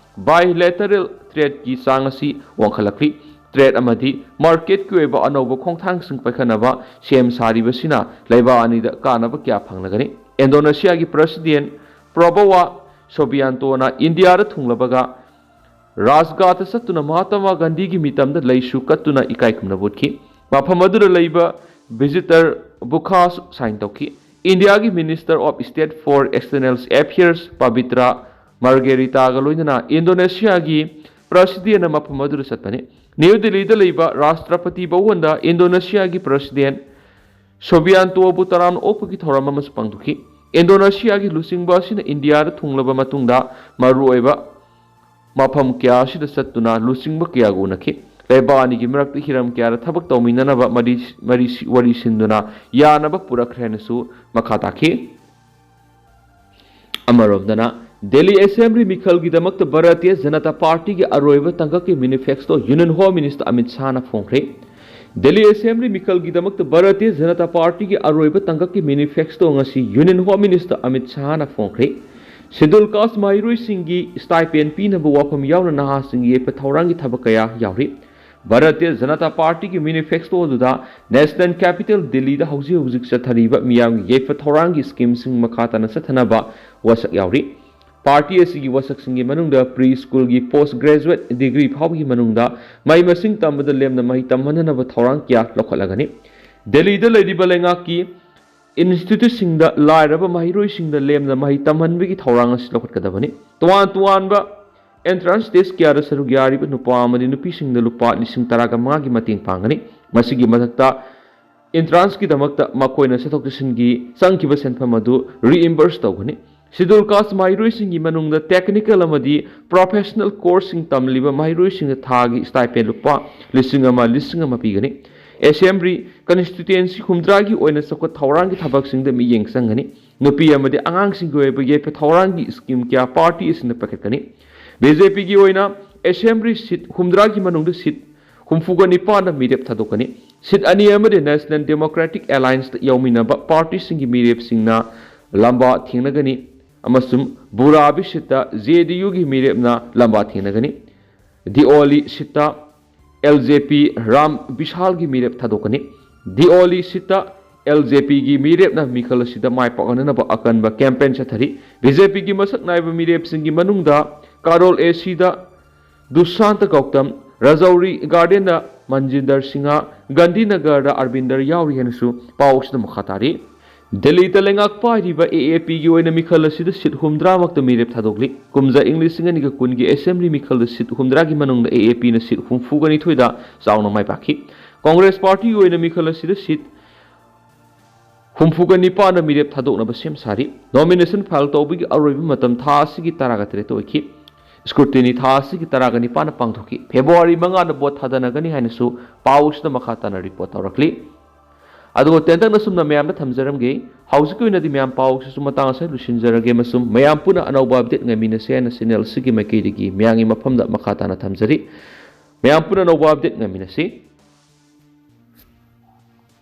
ꯕꯥꯏꯂꯦꯇꯔꯦꯜ ꯇ꯭ꯔꯦꯗꯀꯤ ꯆꯥꯡ ꯑꯁꯤ ꯋꯥꯡꯈꯠꯂꯛꯂꯤ꯫ ꯇ꯭ꯔꯦꯗ ꯑꯃꯗꯤ ꯃꯥꯔꯀꯦꯠꯀꯤ ꯑꯣꯏꯕ ꯑꯅꯧꯕ ꯈꯣꯡꯊꯥꯡꯁꯤꯡ ꯄꯥꯏꯈꯠꯅꯕ ꯁꯦꯝ ꯁꯥꯔꯤꯕꯁꯤꯅ ꯂꯩꯕꯥꯛ ꯑꯅꯤꯗ ꯀꯥꯟꯅꯕ ꯀꯌꯥ ꯐꯪꯂꯒꯅꯤ꯫ ꯏꯟꯗꯣꯅꯦꯁꯤꯌꯥꯒꯤ ꯄ꯭ꯔꯁꯤꯗꯦꯟ ꯄ꯭ꯔꯣꯕꯣꯋꯥ ꯁꯣꯕꯤꯌꯥꯟꯇꯣꯅ ꯏꯟꯗꯤꯌꯥꯗ ꯊꯨꯡꯂꯕꯒ ꯔꯥꯖꯘꯥꯠꯇ ꯆꯠꯇꯨꯅ ꯃꯍꯥꯇꯃꯥ ꯒꯥꯟꯙꯤꯒꯤ ꯃꯤꯇꯝꯗ ꯂꯩꯁꯨ ꯀꯠꯇꯨꯅ ꯏꯀꯥꯏ ꯈꯨꯝꯅꯕ ꯎꯠꯈꯤ꯫ ꯃꯐꯝ ꯑꯗꯨꯗ ꯂꯩꯕ ꯚꯤꯖꯤꯇꯔ ꯕꯨꯈꯥꯁꯨ ꯁꯥꯏꯟ ꯇꯧꯈꯤ꯫ ꯏꯟꯗꯤꯌꯥꯒꯤ Minister of State for External Affairs ꯄꯕꯤꯇ꯭ꯔꯥ ꯃꯥꯔꯒꯦꯔꯤꯇꯥꯒ ꯂꯣꯏꯅꯅ ꯏꯟꯗꯣꯅꯦꯁꯤꯌꯥꯒꯤ ꯄ꯭ꯔꯁꯤꯗꯦꯟꯅ ꯃꯐꯝ ꯑꯗꯨꯗ ꯆꯠꯄꯅꯤ꯫ ꯅ꯭ꯌꯨ ꯗꯤꯜꯂꯤꯗ ꯂꯩꯕ ꯔꯥꯁꯇ꯭ꯔꯄꯇꯤ ꯚꯋꯟꯗ ꯏꯟꯗꯣꯅꯦꯁꯤꯌꯥꯒꯤ ꯄ꯭ꯔꯁꯤꯗꯦꯟ ꯁꯣꯕꯤꯌꯥꯟꯇꯣꯕꯨ ꯇꯔꯥꯝꯅ ꯑꯣꯛꯄꯒꯤ ꯊꯧꯔꯝ ꯑꯃꯁꯨ ꯄꯥꯡꯊꯣꯛꯈꯤ꯫ ꯏꯟꯗꯣꯅꯦꯁꯤꯌꯥꯒꯤ ꯂꯨꯆꯤꯡꯕ ꯑꯁꯤꯅ ꯏꯟꯗꯤꯌꯥꯗ ꯊꯨꯡꯂꯕ ꯃꯇꯨꯡꯗ ꯃꯔꯨꯑꯣꯏꯕ ꯃꯐꯝ ꯀꯌꯥ ꯑꯁꯤꯗ ꯆꯠꯇꯨꯅ ꯂꯨꯆꯤꯡꯕ ꯀꯌꯥꯒ ꯎꯅꯈꯤ꯫ ꯂꯩꯕꯥꯛ ꯑꯅꯤꯒꯤ ꯃꯔꯛꯇ ꯍꯤꯔꯝ ꯀꯌꯥꯗ ꯊꯕꯛ ꯇꯧꯃꯤꯟꯅꯅꯕ ꯃꯔꯤ, ꯃꯔꯤ, ꯋꯥꯔꯤ ꯁꯤꯟꯗꯨꯅ ꯌꯥꯅꯕ ꯄꯨꯔꯛꯈ꯭ꯔꯦ ꯍꯥꯏꯅꯁꯨ ꯃꯈꯥ ꯇꯥꯈꯤ꯫ ꯑꯃꯔꯣꯝꯗꯅ, ꯗꯦꯜꯂꯤ ꯑꯦꯁꯦꯝꯕ꯭ꯂꯤ ꯃꯤꯈꯜꯒꯤꯗꯃꯛꯇ ꯚꯥꯔꯇꯤꯌ ꯖꯅꯇꯥ ꯄꯥꯔꯇꯤꯒꯤ ꯑꯔꯣꯏꯕ ꯇꯥꯡꯀꯛꯀꯤ manifesto union home minister Amit ꯁꯥꯍꯅ ꯐꯣꯡꯈ꯭ꯔꯦ꯫ ꯗꯦꯜꯂꯤ ꯑꯦꯁꯦꯝꯕ꯭ꯂꯤ ꯃꯤꯈꯜꯒꯤꯗꯃꯛꯇ ꯚꯥꯔꯇꯤꯌ ꯖꯅꯇꯥ ꯄꯥꯔꯇꯤꯒꯤ ꯑꯔꯣꯏꯕ ꯇꯥꯡꯀꯛꯀꯤ ꯃꯦꯅꯤꯐꯦꯁꯇꯣ ꯉꯁꯤ ꯌꯨꯅꯤꯌꯟ ꯍꯣꯝ ꯃꯤꯅꯤꯁꯇꯔ ꯑꯃꯤꯠ ꯁꯥꯍꯅ ꯐꯣꯡꯈ꯭ꯔꯦ꯫ ꯁꯦꯗꯨꯜ ꯀꯥꯁ ꯃꯍꯩꯔꯣꯏꯁꯤꯡꯒꯤ ꯁ꯭ꯇꯥꯏꯄꯦꯟ ꯄꯤꯅꯕ ꯋꯥꯐꯝ ꯌꯥꯎꯅ ꯅꯍꯥꯁꯤꯡꯒꯤ ꯌꯥꯏꯐ ꯊꯧꯔꯥꯡꯒꯤ ꯊꯕꯛ ꯀꯌꯥ ꯌꯥꯎꯔꯤ꯫ ꯚꯥꯔꯇꯤꯌ ꯖꯅꯇꯥ ꯄꯥꯔꯇꯤꯒꯤ ꯃꯦꯅꯤꯐꯦꯁꯇꯣ ꯑꯗꯨꯗ ꯅꯦꯁꯅꯦꯜ ꯀꯦꯄꯤꯇꯦꯜ ꯗꯤꯜꯂꯤꯗ ꯍꯧꯖꯤꯛ ꯍꯧꯖꯤꯛ ꯆꯠꯊꯔꯤꯕ ꯃꯤꯌꯥꯝꯒꯤ ꯌꯥꯏꯐ ꯊꯧꯔꯥꯡꯒꯤ ꯁ꯭ꯀꯤꯝꯁꯤꯡ ꯃꯈꯥ ꯇꯥꯅ ꯆꯠꯊꯅꯕ ꯋꯥꯁꯛ ꯌꯥꯎꯔꯤ꯫ ꯄꯥꯔꯇꯤ ꯑꯁꯤꯒꯤ ꯋꯥꯁꯛꯁꯤꯡꯒꯤ ꯃꯅꯨꯡꯗ ꯄ꯭ꯔꯤ ꯁ꯭ꯀꯨꯜꯒꯤ ꯄꯣꯁ ꯒ꯭ꯔꯦꯖꯨꯋꯦꯠ ꯗꯤꯒ꯭ꯔꯤ ꯐꯥꯎꯕꯒꯤ ꯃꯅꯨꯡꯗ ꯃꯍꯩ ꯃꯁꯤꯡ ꯇꯝꯕꯗ ꯂꯦꯝꯅ ꯃꯍꯩ ꯇꯝꯍꯟꯅꯅꯕ ꯊꯧꯔꯥꯡ ꯀꯌꯥ ꯂꯧꯈꯠꯂꯒꯅꯤ꯫ ꯗꯦꯜꯂꯤꯗ ꯂꯩꯔꯤꯕ ꯂꯩꯉꯥꯛꯀꯤ ꯏꯟꯁꯇꯤꯇ꯭ꯌꯨꯠꯁꯤꯡꯗ ꯂꯥꯏꯔꯕ ꯃꯍꯩꯔꯣꯏꯁꯤꯡꯗ ꯂꯦꯝꯅ ꯃꯍꯩ ꯇꯝꯍꯟꯕꯒꯤ ꯊꯧꯔꯥꯡ ꯑꯁꯤ ꯂꯧꯈꯠꯀꯗꯕꯅꯤ꯫ ꯇꯣꯉꯥꯟ ꯇꯣꯉꯥꯟꯕ ꯑꯦꯟꯇ꯭ꯔꯥꯟꯁ ꯇꯦꯁ ꯀꯌꯥꯗ ꯁꯔꯨꯛ ꯌꯥꯔꯤꯕ ꯅꯨꯄꯥ ꯑꯃꯗꯤ ꯅꯨꯄꯤꯁꯤꯡꯗ ꯂꯨꯄꯥ ꯂꯤꯁꯤꯡ ꯇꯔꯥꯒ ꯃꯉꯥꯒꯤ ꯃꯇꯦꯡ ꯄꯥꯡꯒꯅꯤ꯫ ꯃꯁꯤꯒꯤ ꯃꯊꯛꯇ, ꯑꯦꯟꯇ꯭ꯔꯥꯟꯁꯀꯤꯗꯃꯛꯇ ꯃꯈꯣꯏꯅ ꯆꯠꯊꯣꯛ ꯆꯠꯁꯤꯟꯒꯤ ꯆꯪꯈꯤꯕ ꯁꯦꯟꯐꯝ ꯑꯗꯨ ꯔꯤꯏꯝꯕꯔꯁ ꯇꯧꯒꯅꯤ꯫ ꯁꯦꯗꯨꯜ ꯀꯥꯁ ꯃꯍꯩꯔꯣꯏꯁꯤꯡꯒꯤ ꯃꯅꯨꯡꯗ ꯇꯦꯛꯅꯤꯀꯦꯜ ꯑꯃꯗꯤ ꯄ꯭ꯔꯣꯐꯦꯁꯅꯦꯜ ꯀꯣꯔꯁꯁꯤꯡ ꯇꯝꯂꯤꯕ ꯃꯍꯩꯔꯣꯏꯁꯤꯡꯗ ꯊꯥꯒꯤ ꯁ꯭ꯇꯥꯏꯄꯦꯟ ꯂꯨꯄꯥ ꯂꯤꯁꯤꯡ ꯑꯃ, ꯂꯤꯁꯤꯡ ꯑꯃ ꯄꯤꯒꯅꯤ꯫ ꯑꯦꯁꯦꯝꯕ꯭ꯂꯤ ꯀꯟꯁꯇꯤꯇ꯭ꯌꯨꯑꯦꯟꯁꯤ ꯍꯨꯝꯗ꯭ꯔꯥꯒꯤ ꯑꯣꯏꯅ ꯆꯥꯎꯈꯠ ꯊꯧꯔꯥꯡꯒꯤ ꯊꯕꯛꯁꯤꯡꯗ ꯃꯤꯠꯌꯦꯡ ꯆꯪꯒꯅꯤ꯫ ꯅꯨꯄꯤ ꯑꯃꯗꯤ ꯑꯉꯥꯡꯁꯤꯡꯒꯤ ꯑꯣꯏꯕ ꯌꯥꯏꯐ ꯊꯧꯔꯥꯡꯒꯤ ꯁ꯭ꯀꯤꯝ ꯀꯌꯥ ꯄꯥꯔꯇꯤ ꯑꯁꯤꯅ ꯄꯥꯏꯈꯠꯀꯅꯤ꯫ ꯕꯤ ꯖꯦ ꯄꯤꯒꯤ ꯑꯣꯏꯅ ꯑꯦꯁꯦꯝꯕ꯭ꯂꯤ ꯁꯤꯠ ꯍꯨꯝꯗ꯭ꯔꯥꯒꯤ ꯃꯅꯨꯡꯗ ꯁꯤꯠ ꯍꯨꯝꯐꯨꯒ ꯅꯤꯄꯥꯟꯗ ꯃꯤꯔꯦꯞ ꯊꯥꯗꯣꯛꯀꯅꯤ꯫ ꯁꯤꯠ ꯑꯅꯤ ꯑꯃꯗꯤ ꯅꯦꯁꯅꯦꯜ ꯗꯦꯃꯣꯀ꯭ꯔꯦꯇꯤꯛ ꯑꯦꯂꯥꯏꯟꯁꯇ ꯌꯥꯎꯃꯤꯟꯅꯕ ꯄꯥꯔꯇꯤꯁꯤꯡꯒꯤ ꯃꯤꯔꯦꯞꯁꯤꯡꯅ ꯂꯝꯕꯥ ꯊꯦꯡꯅꯒꯅꯤ ꯑꯃꯁꯨꯡ ꯕꯨꯔꯥꯕꯤ ꯁꯤꯠꯇ ꯖꯦ ꯗꯤ ꯌꯨꯒꯤ ꯃꯤꯔꯦꯞꯅ ꯂꯝꯕꯥ ꯊꯦꯡꯅꯒꯅꯤ꯫ ꯗꯤꯑꯣꯂꯤ ꯁꯤꯠꯇ ꯑꯦꯜ ꯖꯦ ꯄꯤ ꯔꯥꯝ ꯕꯤꯁꯥꯜꯒꯤ ꯃꯤꯔꯦꯞ ꯊꯥꯗꯣꯛꯀꯅꯤ꯫ ꯗꯤꯑꯣꯂꯤ ꯁꯤꯠꯇ ꯑꯦꯜ ꯖꯦ ꯄꯤꯒꯤ ꯃꯤꯔꯦꯞꯅ ꯃꯤꯈꯜ ꯑꯁꯤꯗ ꯃꯥꯏ ꯄꯥꯛꯍꯟꯅꯅꯕ ꯑꯀꯟꯕ ꯀꯦꯝꯄꯦꯟ ꯆꯠꯊꯔꯤ꯫ ꯕꯤ ꯖꯦ ꯄꯤꯒꯤ ꯃꯁꯛ ꯅꯥꯏꯕ ꯃꯤꯔꯦꯞꯁꯤꯡꯒꯤ ꯃꯅꯨꯡꯗ ꯀꯥꯔꯣꯜ ꯑꯦ ꯁꯤꯗ ꯗꯨꯁꯥꯟꯇ ꯒꯧꯇꯝ, ꯔꯖꯧꯔꯤ ꯒꯥꯔꯗꯦꯟꯗ ꯃꯟꯖꯤꯟꯗꯔ ꯁꯤꯡꯍ, ꯒꯥꯟꯙꯤꯅꯒꯔꯗ ꯑꯔꯕꯤꯟꯗꯔ ꯌꯥꯎꯔꯤ ꯍꯥꯏꯅꯁꯨ ꯄꯥꯎ ꯑꯁꯤꯗ ꯃꯈꯥ ꯇꯥꯔꯤ꯫ ꯗꯦꯜꯂꯤꯗ ꯂꯩꯉꯥꯛ ꯄꯥꯏꯔꯤꯕ ꯑꯦ ꯑꯦ ꯄꯤꯒꯤ ꯑꯣꯏꯅ ꯃꯤꯈꯜ ꯑꯁꯤꯗ ꯁꯤꯠ ꯍꯨꯝꯗ꯭ꯔꯥꯃꯛꯇ ꯃꯤꯔꯦꯞ ꯊꯥꯗꯣꯛꯂꯤ꯫ ꯀꯨꯝꯖꯥ ꯏꯪ ꯂꯤꯁꯤꯡ ꯑꯅꯤꯒ ꯀꯨꯟꯒꯤ ꯑꯦꯁꯦꯝꯕ꯭ꯂꯤ ꯃꯤꯈꯜꯗ ꯁꯤꯠ ꯍꯨꯝꯗ꯭ꯔꯥꯒꯤ ꯃꯅꯨꯡꯗ ꯑꯦ ꯑꯦ ꯄꯤꯅ ꯁꯤꯠ ꯍꯨꯝꯐꯨꯒ ꯅꯤꯊꯣꯏꯗ ꯆꯥꯎꯅ ꯃꯥꯏ ꯄꯥꯛꯈꯤ꯫ ꯀꯣꯡꯒ꯭ꯔꯦꯁ ꯄꯥꯔꯇꯤꯒꯤ ꯑꯣꯏꯅ ꯃꯤꯈꯜ ꯑꯁꯤꯗ ꯁꯤꯠ ꯍꯨꯝꯐꯨꯒ ꯅꯤꯄꯥꯟꯗ ꯃꯤꯔꯦꯞ ꯊꯥꯗꯣꯛꯅꯕ ꯁꯦꯝ ꯁꯥꯔꯤ꯫ ꯅꯣꯃꯤꯅꯦꯁꯟ ꯐꯥꯏꯜ ꯇꯧꯕꯒꯤ ꯑꯔꯣꯏꯕ ꯃꯇꯝ ꯊꯥ ꯑꯁꯤꯒꯤ ꯇꯔꯥꯒ ꯇꯔꯦꯠꯇ ꯑꯣꯏꯈꯤ꯫ ꯁ꯭ꯀ꯭ꯔꯨꯇꯤꯅꯤ ꯊꯥ ꯑꯁꯤꯒꯤ ꯇꯔꯥꯒ ꯅꯤꯄꯥꯟꯗ ꯄꯥꯡꯊꯣꯛꯈꯤ꯫ ꯐꯦꯕ꯭ꯔꯨꯋꯥꯔꯤ ꯃꯉꯥꯗ ꯚꯣꯠ ꯊꯥꯗꯅꯒꯅꯤ ꯍꯥꯏꯅꯁꯨ ꯄꯥꯎ ꯑꯁꯤꯗ ꯃꯈꯥ ꯇꯥꯅ ꯔꯤꯄꯣꯔꯠ ꯇꯧꯔꯛꯂꯤ꯫ ꯑꯗꯨꯒ ꯇꯦꯟꯇꯛꯅ ꯁꯨꯝꯅ ꯃꯌꯥꯝꯗ ꯊꯝꯖꯔꯝꯒꯦ꯫ ꯍꯧꯖꯤꯛꯀꯤ ꯑꯣꯏꯅꯗꯤ ꯃꯌꯥꯝ ꯄꯥꯎ ꯑꯁꯤꯁꯨ ꯃꯇꯥꯡ ꯑꯁꯤꯗ ꯂꯣꯏꯁꯤꯟꯖꯔꯒꯦ ꯑꯃꯁꯨꯡ ꯃꯌꯥꯝ ꯄꯨꯟꯅ ꯑꯅꯧꯕ ꯑꯞꯗꯦꯠ ꯉꯥꯏꯃꯤꯟꯅꯁꯦ ꯍꯥꯏꯅ ꯆꯦꯅꯦꯜ ꯑꯁꯤꯒꯤ ꯃꯥꯏꯀꯩꯗꯒꯤ ꯃꯌꯥꯝꯒꯤ ꯃꯐꯝꯗ ꯃꯈꯥ ꯇꯥꯅ ꯊꯝꯖꯔꯤ꯫ ꯃꯌꯥꯝ ꯄꯨꯟꯅ ꯑꯅꯧꯕ ꯑꯞꯗꯦꯠ ꯉꯥꯏꯃꯤꯟꯅꯁꯤ꯫